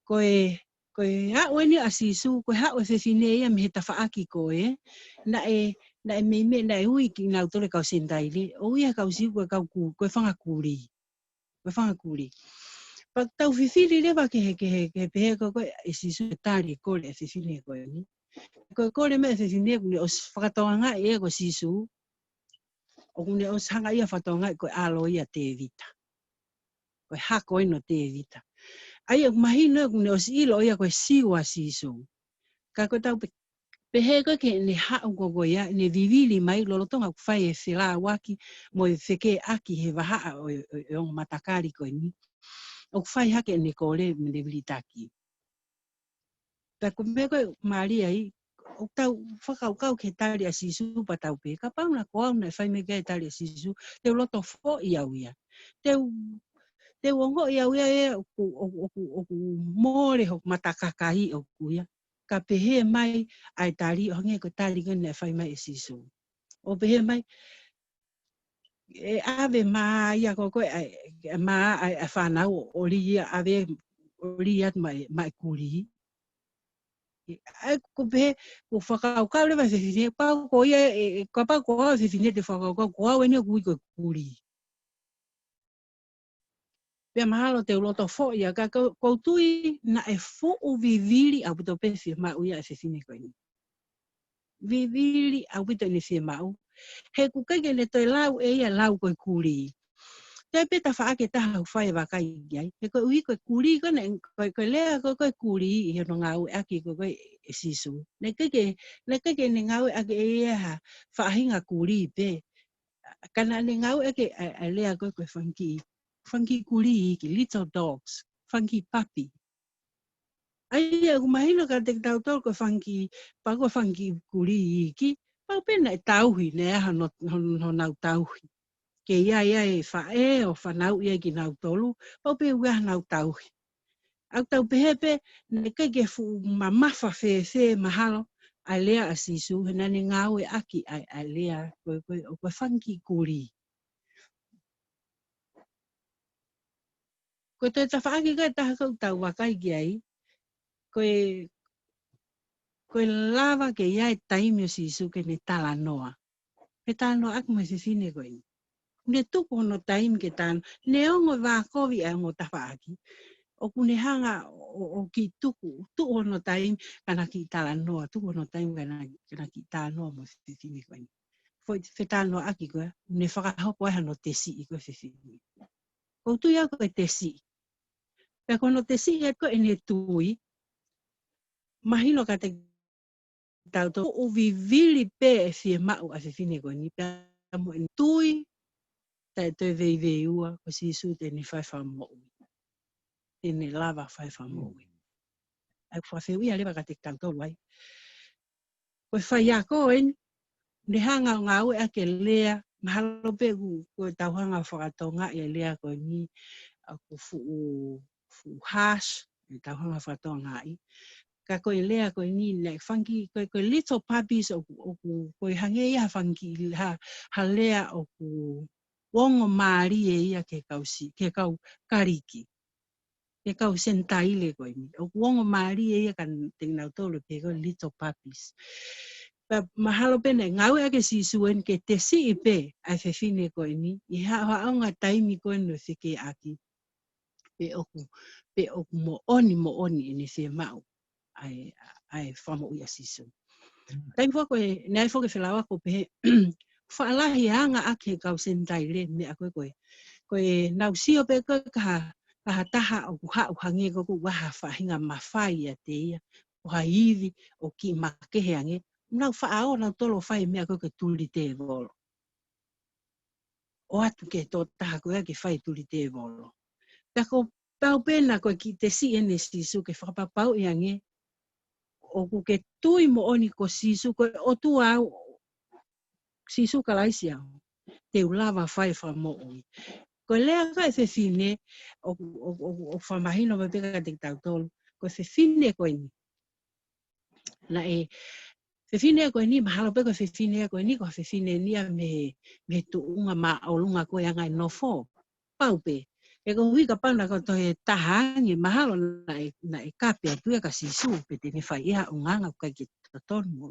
ko e, ko e haʻu eni ʻa Sīsū, ko e haʻu e fefine ia mei he tafaʻaki ko ē, naʻe, naʻe meimei, naʻe ui kinautolu e kau Senitaile, ʻoku ui ʻe he kau Siu ko e kau ku-, ko e fanga kulī. Ko e fanga kulī. Pea tau fifili leva ki he, ki he, ki he pehē ko ē ko ē ʻe Sīsū e tali e kole e fefine ko eni. Ko e kole mai e fefine ʻoku ne ʻosi fakatokangaʻi ʻe ia ko Sīsū, ʻoku ne ʻosi hanga ʻe ia ʻo fakatokangaʻi ko e ʻalo ia ʻo Tēvita. Ko e hako eni ʻo Tēvita. ʻA ia ʻoku mahino ʻoku ne ʻosi ʻilo ʻe ia ko e Siu ʻa Sīsū. Ka ko ʻetau pe-, pehē ko ē ki heʻene haʻu ko ē ko ia, ʻene vivili mai lolotonga ʻoku fai e felāuaki mo e fekeʻaki he vahaʻa ʻo, ʻo, ʻo e ongo matakali ko eni. ʻOku fai hake ʻene kole mo ʻene vilitaki. Pea ko e meʻa ko ē mālie ai, ʻoku tau fakakaukau ki he tali ʻa Sīsū pea tau pehē, kapau naʻa ko au naʻe fai mai ki ai e tali ʻa Sīsū, te u loto foʻi au ia. Te u, te u ongoʻi au ia ʻe ʻoku, ʻoku, ʻoku, ʻoku mole hoku mata kakai ʻoʻoku ia. Ka pehē mai ʻa e tali ʻo hangē ko e tali ko ē naʻe fai mai ʻe Sīsū. ʻO pehē mai, ʻe ʻave mā ia ko ē ko ē, ʻa e, ʻa e mā ʻa e, ʻa e fānau ʻo, ʻo lī ia ʻave, ʻo lī atu maʻa e, maʻa e kulī. ʻE, ʻa ia ko e pehē, ko e fakakaukau leva e fefine, pau ko ia, ʻe, ʻe, kapau ko au e fefine te u fakakaukau, ko au eni ʻoku ui ko e kulī. Pea mahalo te u loto foʻi ia, ka ko, ʻoku ou tui naʻe fuʻu vivili ʻaupito pē fiemaʻu ia ʻa e fefine ko eni. Vivili ʻaupito ʻene fiemaʻu. He ʻoku ʻikai ke ne toe lau ʻe ia e lau ko e kulī. Toe pē tafaʻaki ʻe taha ʻoku fai e vakai ki ai. He koeʻuhi ko e kulī ko ena, ko, ko e lea ko, ko e kulī ʻi hono ngāueʻaki ko, ko ē ʻe Sīsū. Naʻe ʻikai ke, naʻe ʻikai ke ne ngāueʻaki ʻe ia ha faʻahinga kulī pē. Ka naʻa ne ngāueʻaki ʻa, ʻa e lea ko, ko e fanga kiʻi, fanga kiʻi kulī iiki, little dogs, fanga kiʻi papi. ʻA ia ʻoku mahino kiate kitautolu ko e fanga kiʻi, pea ko e fanga kiʻi kulī iiki, pau pē naʻe tauhi, naʻe ʻi ai hano, hano, honau tauhi. Ke ʻi ai ʻa e faʻē ʻo fanauʻi ai kinautolu, pau pē ʻoku ʻi ai honau tauhi. ʻOku tau pehē pē, naʻe ʻikai ke fuʻu mamafa fēfē mahalo ʻa e lea ʻa Sīsū, he naʻa ne ngāueʻaki ʻa, ʻa e lea ko, ko, ko e fanga kiʻi kulī. Ko e toe tafaʻaki ko ē ʻe taha ʻoku tau vakai ki ai, ko e, ko e lava ke ʻi ai e taimi ʻo Sīsū ke ne talanoa. Ke talanoaʻaki mo e fefine ko eni. Ne tuku hono taimi ke talanoa. Neongo e vākovi ʻa e ongo tafaʻaki, ʻoku ne hanga ʻo, ʻo, ʻo kiʻi tuku, tuku hono taimi ke na kiʻi talanoa, tuku hono taimi ke na, ke na kiʻi talanoa mo e fefine ko eni. Foʻi fetalanoaʻaki ko ē, ne fakahoko ai hano tesiʻi ko ē e fefine. ʻOku ou tui au ko e tesiʻi. Pea ko hono tesiʻi atu ko ē ʻene tui, mahino kiate kitautolu ʻoku vivili pē e fiemaʻu ʻa e fefine ko eni pea mo ʻene tui, taʻe toe veiveiua ko Sīsū te ne fai e fakamoʻui. Te ne lava fai e fakamoʻui. ʻA ia ʻoku fakafehuʻia leva kiate kitautolu ai. Ko e faiako eni, ne hanga ʻo ngāueʻaki e lea, mahalo pē ʻoku, ko e tau hanga ʻo fakatongaʻi e lea ko eni, ʻoku fuʻu, fuʻu harsh, ʻe tau hanga ʻo fakatongaʻi. Ka ko e lea ko eni, naʻe fanga kiʻi, ko e, ko e little puppies ʻoku, ʻoku, ko e hangē ia ha fanga kiʻi, ha, ha lea ʻoku ongo mālie ia ki he kau Si-, ki he kau Kalisi. Ki he kau Senitaile ko eni. ʻOku ongo mālie ia kiate kinautolu pē ko e little puppies. Pea mahalo pē naʻe ngāueʻaki ʻe Sīsū eni ke tesiʻi pē ʻa e fefine ko eni. ʻI he haʻohaʻonga taimi ko eni ʻo e fekeʻaki. Pe ʻoku, pe ʻoku moʻoni, moʻoni ʻene fiemaʻu ʻa e, ʻa e fakamoʻui ʻa Sīsū. Mm. Taimi foki ko ē, naʻe foki e felauʻaki ʻo pehē, faʻa lahi e anga ʻaki he kau Senitaile e meʻa ko ē ko ē. Ko ʻenau sio pē ko ē ki ha, ki ha taha ʻoku haʻu hangē ko ē ʻoku ʻi ai ha faʻahinga mafai ʻiate ia, ʻo ha ivi, ʻoku kiʻi makehe ange. Nau faʻa ō nautolu ʻo fai e meʻa ko ē ko e tuli tēvolo. ʻO ʻatu ki he tokotaha ko ē ke fai e tuli tēvolo. Pea ko e pau pē naʻe ko e kiʻi tesiʻi eni ʻa Sīsū ke fakapapauʻi ange, ʻoku ke tui moʻoni ko Sīsū, ko e ʻOtua au, Sīsū Kalaisi au, te u lava fai e fakamoʻui. Ko e lea ko ē ʻa e fefine, ʻoku, ʻoku, ʻoku, ʻoku fakamahino mai pē kiate kitautolu, ko e fefine ko eni. Naʻe, fefine ko eni, mahalo pē ko e fefine ko eni, ko e fefine eni ia mei, mei he tuʻunga māʻolunga ko ē anga e nofo. Pau pē. He koeʻuhi kapau naʻe ko e tohi ʻe taha ange, mahalo naʻe, naʻe kape atu ia kia Sīsū, pe te ne fai ʻe ia ha ʻulungaanga ʻoku ʻikai ke totonu mo.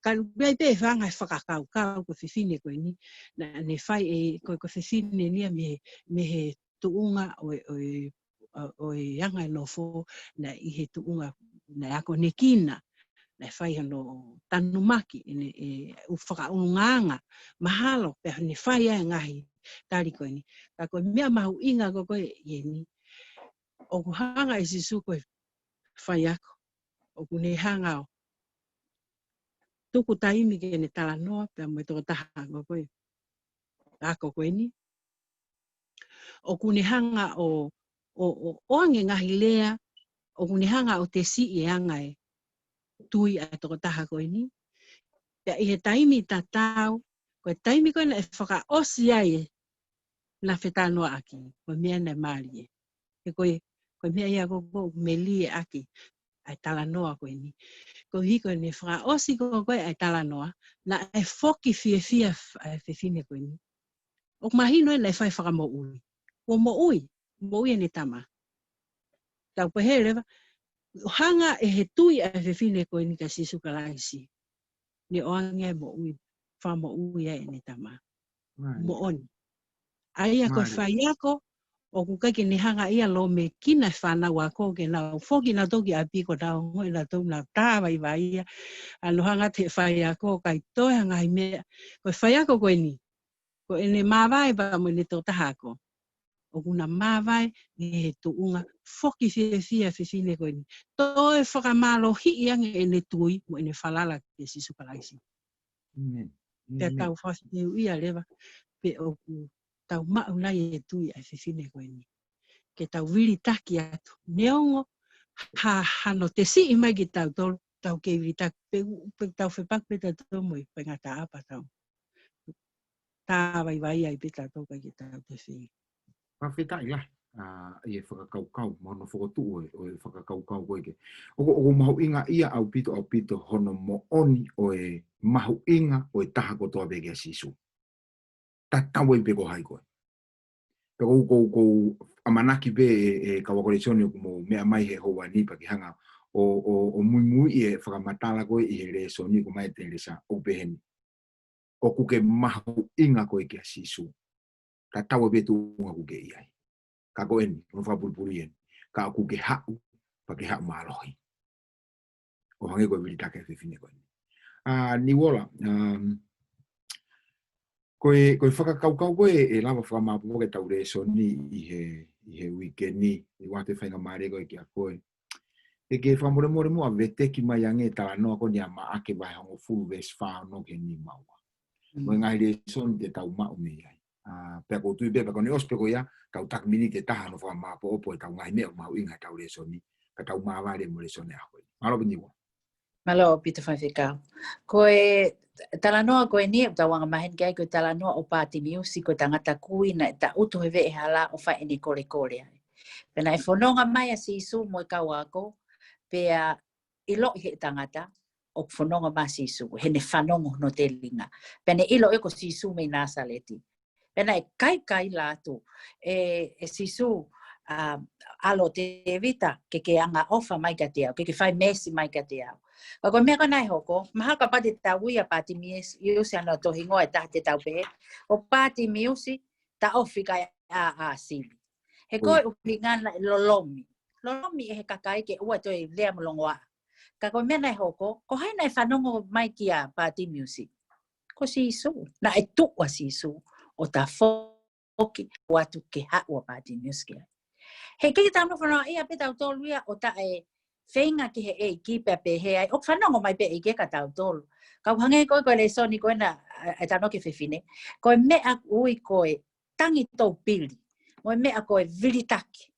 Ka ʻoku ʻi ai pē e fanga fakakaukau ko e fefine ko eni, naʻa ne fai ē, ko, ko e fefine eni ia mei, mei he tuʻunga ʻo e, ʻo e, ʻo, ʻo e anga e nofo, naʻe ʻi he tuʻunga, naʻe akonekina, naʻe fai hano tanumaki, ʻene, ʻe, ʻū fakaʻulungaanga, mahalo, pea ne fai ai e ngaahi tali ko eni. Ka ko e meʻa mahuʻinga ko ē ko ē ʻi heni, ʻoku hanga ʻe Sīsū ko e faiako, ʻoku ne hanga ʻo tuku taimi ke ne talanoa, pea mo e tokotaha ko ē ko ē ako ko eni. ʻOku ne hanga ʻo, ʻo, ʻo, ʻoange e ngaahi lea, ʻoku ne hanga ʻo tesiʻi e anga e tui ʻa e tokotaha ko eni. Pea ʻi he taimi tatau, ko e taimi ko ē naʻe fakaʻosi ai ʻena fetalanoaʻaki, ko e meʻa naʻe mālie. He ko e, ko e meʻa ia ko ē ʻoku melieʻaki ʻa e talanoa ko eni. Koeʻuhi ko ʻene fakaʻosi ko ē ko ē ʻa e talanoa, naʻe foki fiefia f-, ʻa e fefine ko eni. ʻOku mahino ē naʻe fai e fakamoʻui. Kuo moʻui, moʻui ʻene tama. Tau pehē leva, hanga ʻe he tui ʻa e fefine ko eni kia Sīsū Kalaisi, ne ʻoange ai moʻui, fakamoʻui ai ʻene tama. Moʻoni. ʻA ia ko e faiako, ʻoku ʻikai ke ne hanga ia ʻo lōmekina e fānau ako ke nau foki nautolu ki ʻapi ko ʻenau ongoʻi nautolu ʻoku nau tā vaivai ia. ʻA ia ʻoku hanga ʻe he faiako ʻo kai toe ha ngaahi meʻa. Ko e faiako ko eni, ko ʻene māvae pea mo ʻene tokotaha ako, ʻoku na māvae ʻi he tuʻunga foki fiefia ʻa e fefine ko eni. Toe fakamālohiʻi ange ʻene tui mo ʻene falala kia Sīsū Kalaisi. Pea tau fakafiu ia leva, pe ʻoku tau maʻu nai e tui ʻa e fefine ko eni ke tau vilitaki atu. Neongo ha, hano tesiʻi mai kitautolu, tau kei vilitaki, pe, pe tau fepaki pē tautolu mo e faingataʻa pea tau tā vaivai ai pē tautolu kae ʻikai ke tau toe feinga. Fakafetaʻi lahi, ʻa, ʻi he fakakaukau, mo hono fokotuʻu ʻo e, ʻo e fakakaukau ko ē ke. ʻOku, ʻoku mahuʻinga ia ʻaupito, ʻaupito hono moʻoni ʻo e mahuʻinga ʻo e taha kotoa pē kia Sīsū. Tatau ai pē ko hai koe. Pea ʻoku ou, ʻoku ou, ʻoku ou ʻamanaki pē ʻe, ʻe kau ako lēsoni ʻoku mou meʻa mai he houa ni pea ke hanga ʻo, ʻo, ʻo muimui ʻi he fakamatala ko ē ʻi he lēsoni ko ē mei Telesa ʻo pehē ni. ʻOku ke mahuʻinga koe kia Sīsū. Tatau ai pē tuʻunga ʻoku ke ʻi ai. Ka ko eni, ʻoku fakapulipuli eni. Ka ʻoku ke haʻu, pea ke haʻu mālohi. ʻO hangē ko e vilitaki ʻa e fefine ko eni. ʻA, Niuola, um, ko e, ko e fakakaukau ko ē, ʻe lava fakamāpopo ki heʻetau lēsoni ʻi he, ʻi he uike ni, ʻi he ʻoatu e faingamālie ko ē kia koe. ʻE ke fakamolemole muʻa veteki mai ange e talanoa ko eni ʻa Maʻake vahe hongofulu veesi fā ono ki he nima ua. Mo e ngaahi lēsoni te tau maʻu mei ai. ʻA, pea ʻoku ou tui pē, pea ko eni ʻosi pē ko ia, tau taki miniti ʻe taha hono fakamāpopo ʻetau ngaahi meʻa mahuʻinga ʻetau lēsoni, pea tau māvae mo e lēsoni ʻaho ni. Mālō pē Niuola. Mālō ʻaupito faifekau. Ko e talanoa ko eni, ʻoku tau anga maheni ki ai, ko e talanoa ʻo Pātimiusi, ko e tangata kui naʻe taʻutu he veʻehala ʻo fai ʻene kolekole ai. Pea naʻe fononga mai ʻa Sīsū mo e kau ako, pea ʻiloʻi ʻe he tangata ʻoku fononga mai ʻa Sīsū, heʻene fanongo hono telinga. Pea ne ʻilo ʻe ia ko Sīsū mei Nāsaleti. Pea naʻe kaikaila atu, ʻe, ʻe Sīsū, ʻa, ʻAlo ʻo Tēvita, ke ke angaʻofa mai kiate au, ke ke fai meesi mai kiate au. Ka ko e meʻa ko ē naʻe hoko, mahalo kapau te tau ui ʻa Pātimiusi, ʻa hono tohingoa ʻe taha te tau pehē, ʻo Pātimiusi, taʻofi kae ʻā, ʻāsili. He ko e ʻuhinga naʻe lolomi. Lolomi ʻe he kakai ke ʻoua toe lea mo longoaʻa. Ka ko e meʻa naʻe hoko, ko hai naʻe fanongo mai kia Pātimiusi? Ko Sīsū. Naʻe tuʻu ʻa Sīsū ʻo tafoki ʻo ʻoatu ke haʻu ʻa Pātimiusi ki ai. He ʻikai ke tau nofo noaʻia pē tautolu ia ʻo taʻe feinga ki he ʻEiki pea pehē ai, ʻoku fanongo mai pē ʻEiki kia tautolu. Ka ʻoku hangē ko e, ko e lēsoni ko ena, ʻa, ʻa e talanoa ki he fefine. Ko e meʻa ʻoku ui ko e tangi toupili. Mo e meʻa ko e vilitaki.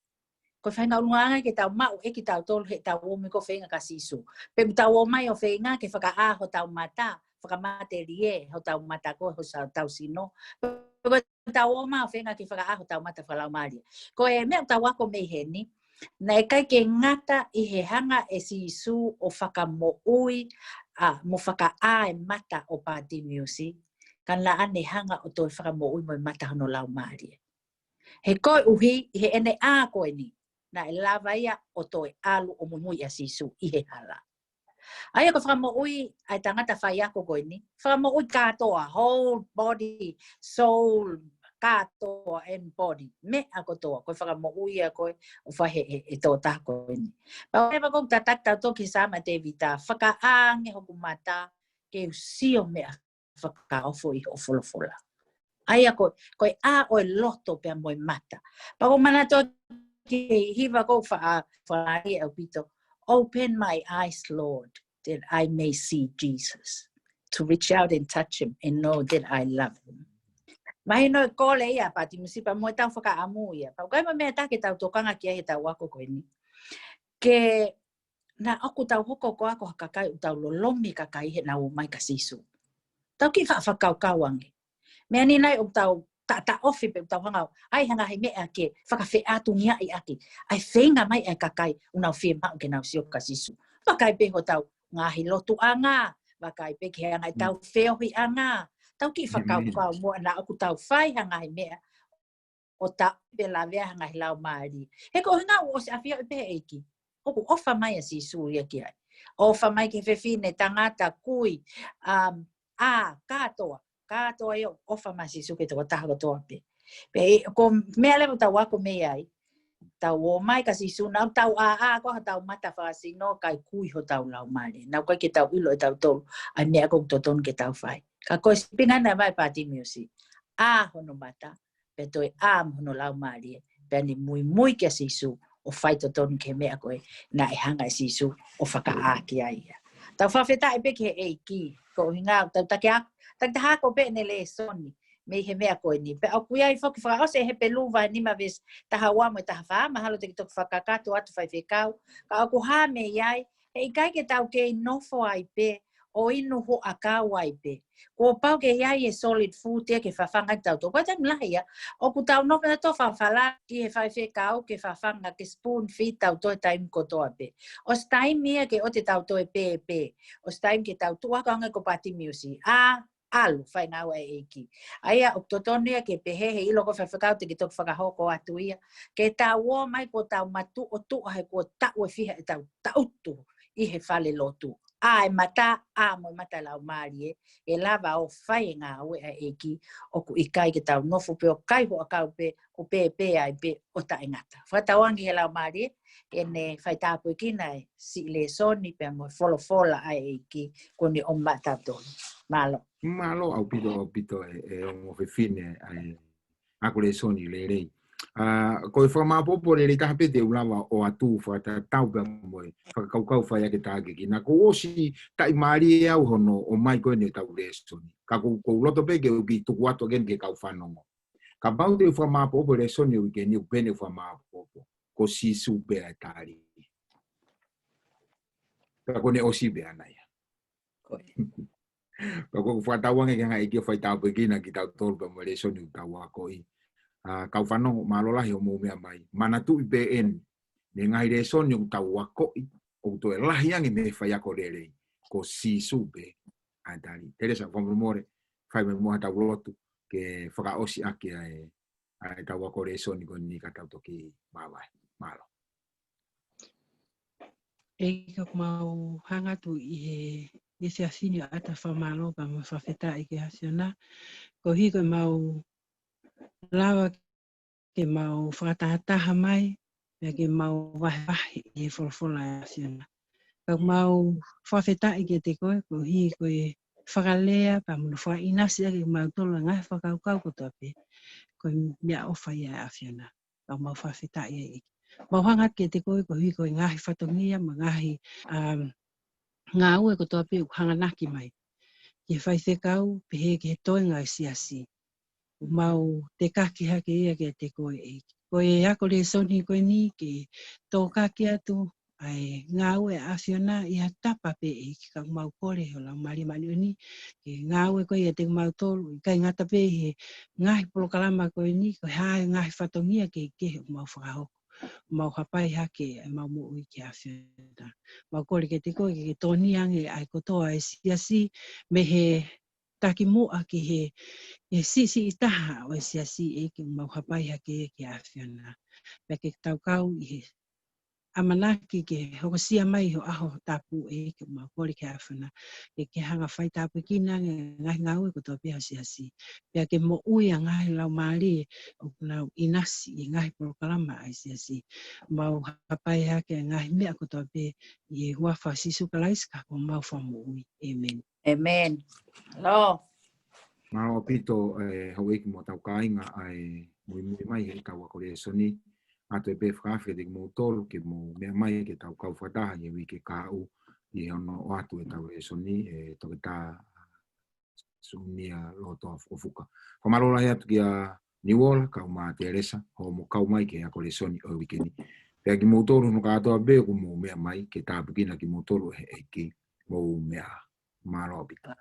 Ko e faʻahinga ʻulungaanga ke tau maʻu ʻe kitautolu heʻetau ō mai ʻo feinga kia Sīsū. Pe ʻoku tau ō mai ʻo feinga ke fakaʻā hotau mata, fakamatelie hotau mata ko ē, hotau sino. Pe ko ʻetau ō mai ʻo feinga ke fakaʻā hotau mata fakalaumālie. Ko e meʻa ʻoku tau ako mei heni, naʻe ʻikai ke ngata ʻi he hanga ʻe Sīsū ʻo fakamoʻui, ʻa, mo fakaʻā e mata ʻo Pātimiusi, ka naʻa ne hanga ʻo toe fakamoʻui mo e mata hono laumālie. He koeʻuhi, ʻi heʻene ʻā ko eni, naʻe lava ia ʻo toe ʻalu ʻo muimui ʻia Sīsū ʻi he hala. ʻA ia ko e fakamoʻui ʻa e tangata faiako ko eni, fakamoʻui kātoa, whole body, soul, kātoa and body, meʻa kotoa, ko e fakamoʻui ia ko ē ʻoku fai ʻe he, he, he tokotaha ko eni. Pea ʻoku ou lava ʻo tataki tautolu ki he Saame ʻa Tēvita, fakaʻā ange hoku mata ke u sio meʻa fakaofo ʻi hoʻo folofola. ʻA ia ko, ko e ʻā ʻo e loto pea mo e mata. Pea ʻoku ou manatu ki he hiva ʻoku fa-, faʻa ʻaupito. Open my eyes, Lord, that I may see Jesus. To reach out and touch him and know that I love him. Mahino e kole ia ʻa Pātimiusi pea mo ʻetau fakaʻamu ia. Pea ʻoku ʻi ai mo e meʻa ʻe taha ke tau tokanga ki ai heʻetau ako ko eni. Ke naʻa ʻoku tau hoko ko ā ko ha kakai ʻoku tau lolomi kakai heʻenau ō mai kia Sīsū. Tau kiʻi faʻa fakakaukau ange. Meʻa ni nai ʻoku tau ta-, taʻofi pe ʻoku tau hanga ʻo ʻai ha ngaahi meʻa ke fakafeʻātungiaʻi ʻaki ʻa e feinga mai ʻa e kakai ʻoku nau fiemaʻu ke nau sio kia Sīsū. Vakai pē hotau ngaahi lotuʻanga, vakai pē ki he anga ʻetau feohiʻanga. Tau kiʻi fakakaukau muʻa naʻa ʻoku tau fai ha ngaahi meʻa ʻo tauhi pea lavea ha ngaahi laumālie. He ko e ʻuhinga ʻoku ʻosi ʻafioʻi pē ʻe he ʻEiki. ʻOku ʻofa mai ʻa Sīsū ia ki ai. ʻOfa mai ki he fefine, tangata, kui, um, ʻā, kātoa. Kātoa ia ʻoku ʻofa mai ʻa Sīsū ki he tokotaha kotoa pē. Pea ʻe, ko e meʻa leva ʻoku tau ako mei ai. Tau ō mai kia Sīsū, naʻa tau ʻā, ʻā, ko ha tau mata fakasino, kae kui hotau laumālie. Naʻa ʻikai ke tau ʻilo ʻe tautolu ʻa e meʻa ʻoku totonu ke tau fai. Ka ko e sīpinga naʻe ʻomai ʻe Pātimiusi. ʻĀ hono mata, pea toe ʻā mo hono laumālie, pea ne muimui kia Sīsū ʻo fai totonu ki he meʻa ko ē naʻe hanga ʻe Sīsū ʻo fakaʻā ki ai ia. Tau fakafetaʻi pē ki he ʻEiki, ko e ʻuhinga ʻoku tau taki ako, takitaha ako pē ʻene lēsoni mei he meʻa ko eni. Pea ʻoku ʻi ai foki fakaʻosi ʻi he Hepelū vahe nima veesi taha ua mo e taha fā, mahalo te ke toki fakakakato atu Faifekau, ka ʻoku hā mei ai, heʻikai ke tau kei nofo ai pē, ʻo inu huʻakau ai pē. Kuo pau ke ʻi ai e solid food ia ke fafanga ai tautolu. Ko e taimi lahi ia, ʻoku tau nofo ʻo tau fakafalala ki he faifekau ke fafanga, ke spoon feed tautolu he taimi kotoa pē. ʻOsi taimi ia ke ʻoua te tau toe pēpē. ʻOsi taimi ke tau tuʻu hake ʻo hangē ko Pātimiusi. ʻĀ, ʻalu, fai e ngāue ʻa e ʻEiki. ʻA ia, ʻoku totonu ia ke pehē he ʻilo ko e faifekau te ke toki fakahoko atu ia. Ke tau ō mai kuo tau matuʻotuʻa he kuo taʻu ʻe fiha ʻetau tangutu ʻi he falelotu. ʻĀ e mata, ʻā mo e mata laumālie, ʻe lava ʻo fai e ngāue ʻa e ʻEiki, ʻoku ʻikai ke tau nofo pē ʻo kai huʻakau pē, ʻo pēpē ai pē ʻo taʻengata. Fakatauange he laumālie, ʻene faitāpuekina e siʻi lēsoni pea mo e folofola ʻa e ʻEiki, kuo ne ʻomai maʻatautolu. Mālō. Mālō ʻaupito, ʻaupito e, e ongo fefine ʻa e ako lēsoni lelei. ʻA, ko e fakamāʻopoʻopo lelei taha pē te u lava ʻo ʻoatu fakatatau pea mo e fakakaukau fai ake tākekina. Kuo ʻosi taʻimālie au hono ʻomai ko eni ʻetau lēsoni. Ka ʻoku, ʻoku ou loto pē ke u kiʻi tuku atu ʻaki eni ki he kau fanongo. Kapau te u fakamāʻopoʻopo e lēsoni ʻo e uike ni, ʻoku pehē ʻeku fakamāʻopoʻopo. Ko Sīsū pē ʻa e tali. Ka ko ʻene ʻosi pē ʻana ia. Ko e. Pea ʻoku ou fakatauange ke hanga ʻe he ʻEiki ʻo faitāpuekina kitautolu pea mo e lēsoni ʻoku tau akoʻi. ʻA, kau fanongo, mālō lahi hoʻomou meʻa mai. Manatuʻi pē eni, mei he ngaahi lēsoni ʻoku tau akoʻi, ʻoku toe lahi ange mei he faiako lelei. Ko Sīsū pē ʻa e tali. Telesa, fakamolemole, fai mai muʻa haʻatau lotu ke fakaʻosi ʻaki ʻa e, ʻa ʻetau ako lēsoni ko eni ka tau toki māvae. Mālō. ʻEiki, ʻoku mau hanga atu ʻi he, ʻi he efiafi ni ʻo ʻoatu e fakamālō pea mo e fakafetaʻi ki he ʻAfiona. Koeʻuhi ko ʻemau lava ke mau fakatahataha mai, pea ke mau vahevahe ʻi he folofola ʻa e ʻAfiona. Ka ʻoku mau fakafetaʻi kiate koe, koeʻuhi ko e fakalea, pea mo hono fakaʻinasi ʻaki kimautolu ʻa e ngaahi fakakaukau kotoa pē. Ko e meʻaʻofa ia ʻa e ʻAfiona. Ka ʻoku mau fakafetaʻi ʻEiki. Mau hanga atu kiate koe koeʻuhi ko e ngaahi fatongia, mo e ngaahi, um, ngāue kotoa pē ʻoku hanganaki mai ki he faifekau, pehē ki he toenga ʻo e siasi. ʻOku mau tekaki hake ia kiate koe ʻEiki. Ko e ako lēsoni ko eni ke tokaki atu ʻa e ngāue ʻa e ʻAfiona ʻi ha tapa pē ʻEiki, ka ʻoku mau kole ho Laumālie Māʻoniʻoni ke ngāue koe ʻiate kimautolu, ʻikai ngata pē ʻi he ngaahi polokalama ko eni, ko e hā e ngaahi fatongia kehekehe ʻoku mau fakahoko. Mau hapai hake ʻemau moʻui ki he ʻAfiona. Mau kole kiate koe ke ke tokoni ange ʻa e kotoa ʻo e siasi mei he takimuʻa ki he, he siʻisiʻi taha ʻo e siasi ʻEiki, mau hapai hake ki he ʻAfiona. Pea ke tau kau ʻi he ʻamanaki ke hokosia mai ho ʻaho tapu ʻEiki, mau kole ki he ʻAfiona. Ke ke hanga faitāpuekina ange ngaahi ngāue kotoa pē ʻa e siasi. Pea ke moʻui ʻa e ngaahi laumālie ʻoku nau ʻinasi ʻi he ngaahi polokalama ʻa e siasi. Mau hapai hake ngaahi meʻa kotoa pē ʻi he huafa ʻo Sīsū Kalaisi ko homau Fakamoʻui. ʻĒmeni. ʻĒmeni. Mālō. Mālō ʻaupito, ē, houʻeiki mo hotau kāinga ʻa e muimui mai heʻetau ako lēsoni. ʻOatu pē fakaafe kiate kimoutolu ke mou meʻa mai ke tau kau fakataha ʻi he uike kahaʻu ʻi hono ʻoatu ʻetau lēsoni, ē, Toketā Sunia Lotoa Fukofuka. Fakamālō lahi atu kia Niuola, kau mai Telesa, hoʻomo kau mai ki he ako lēsoni ʻo e uike ni. Pea kimoutolu hono kātoa pē ʻoku mou meʻa mai, ke tāpuekina kimoutolu ʻe he ʻEiki, mou meʻa ā. Mālō ʻaupito.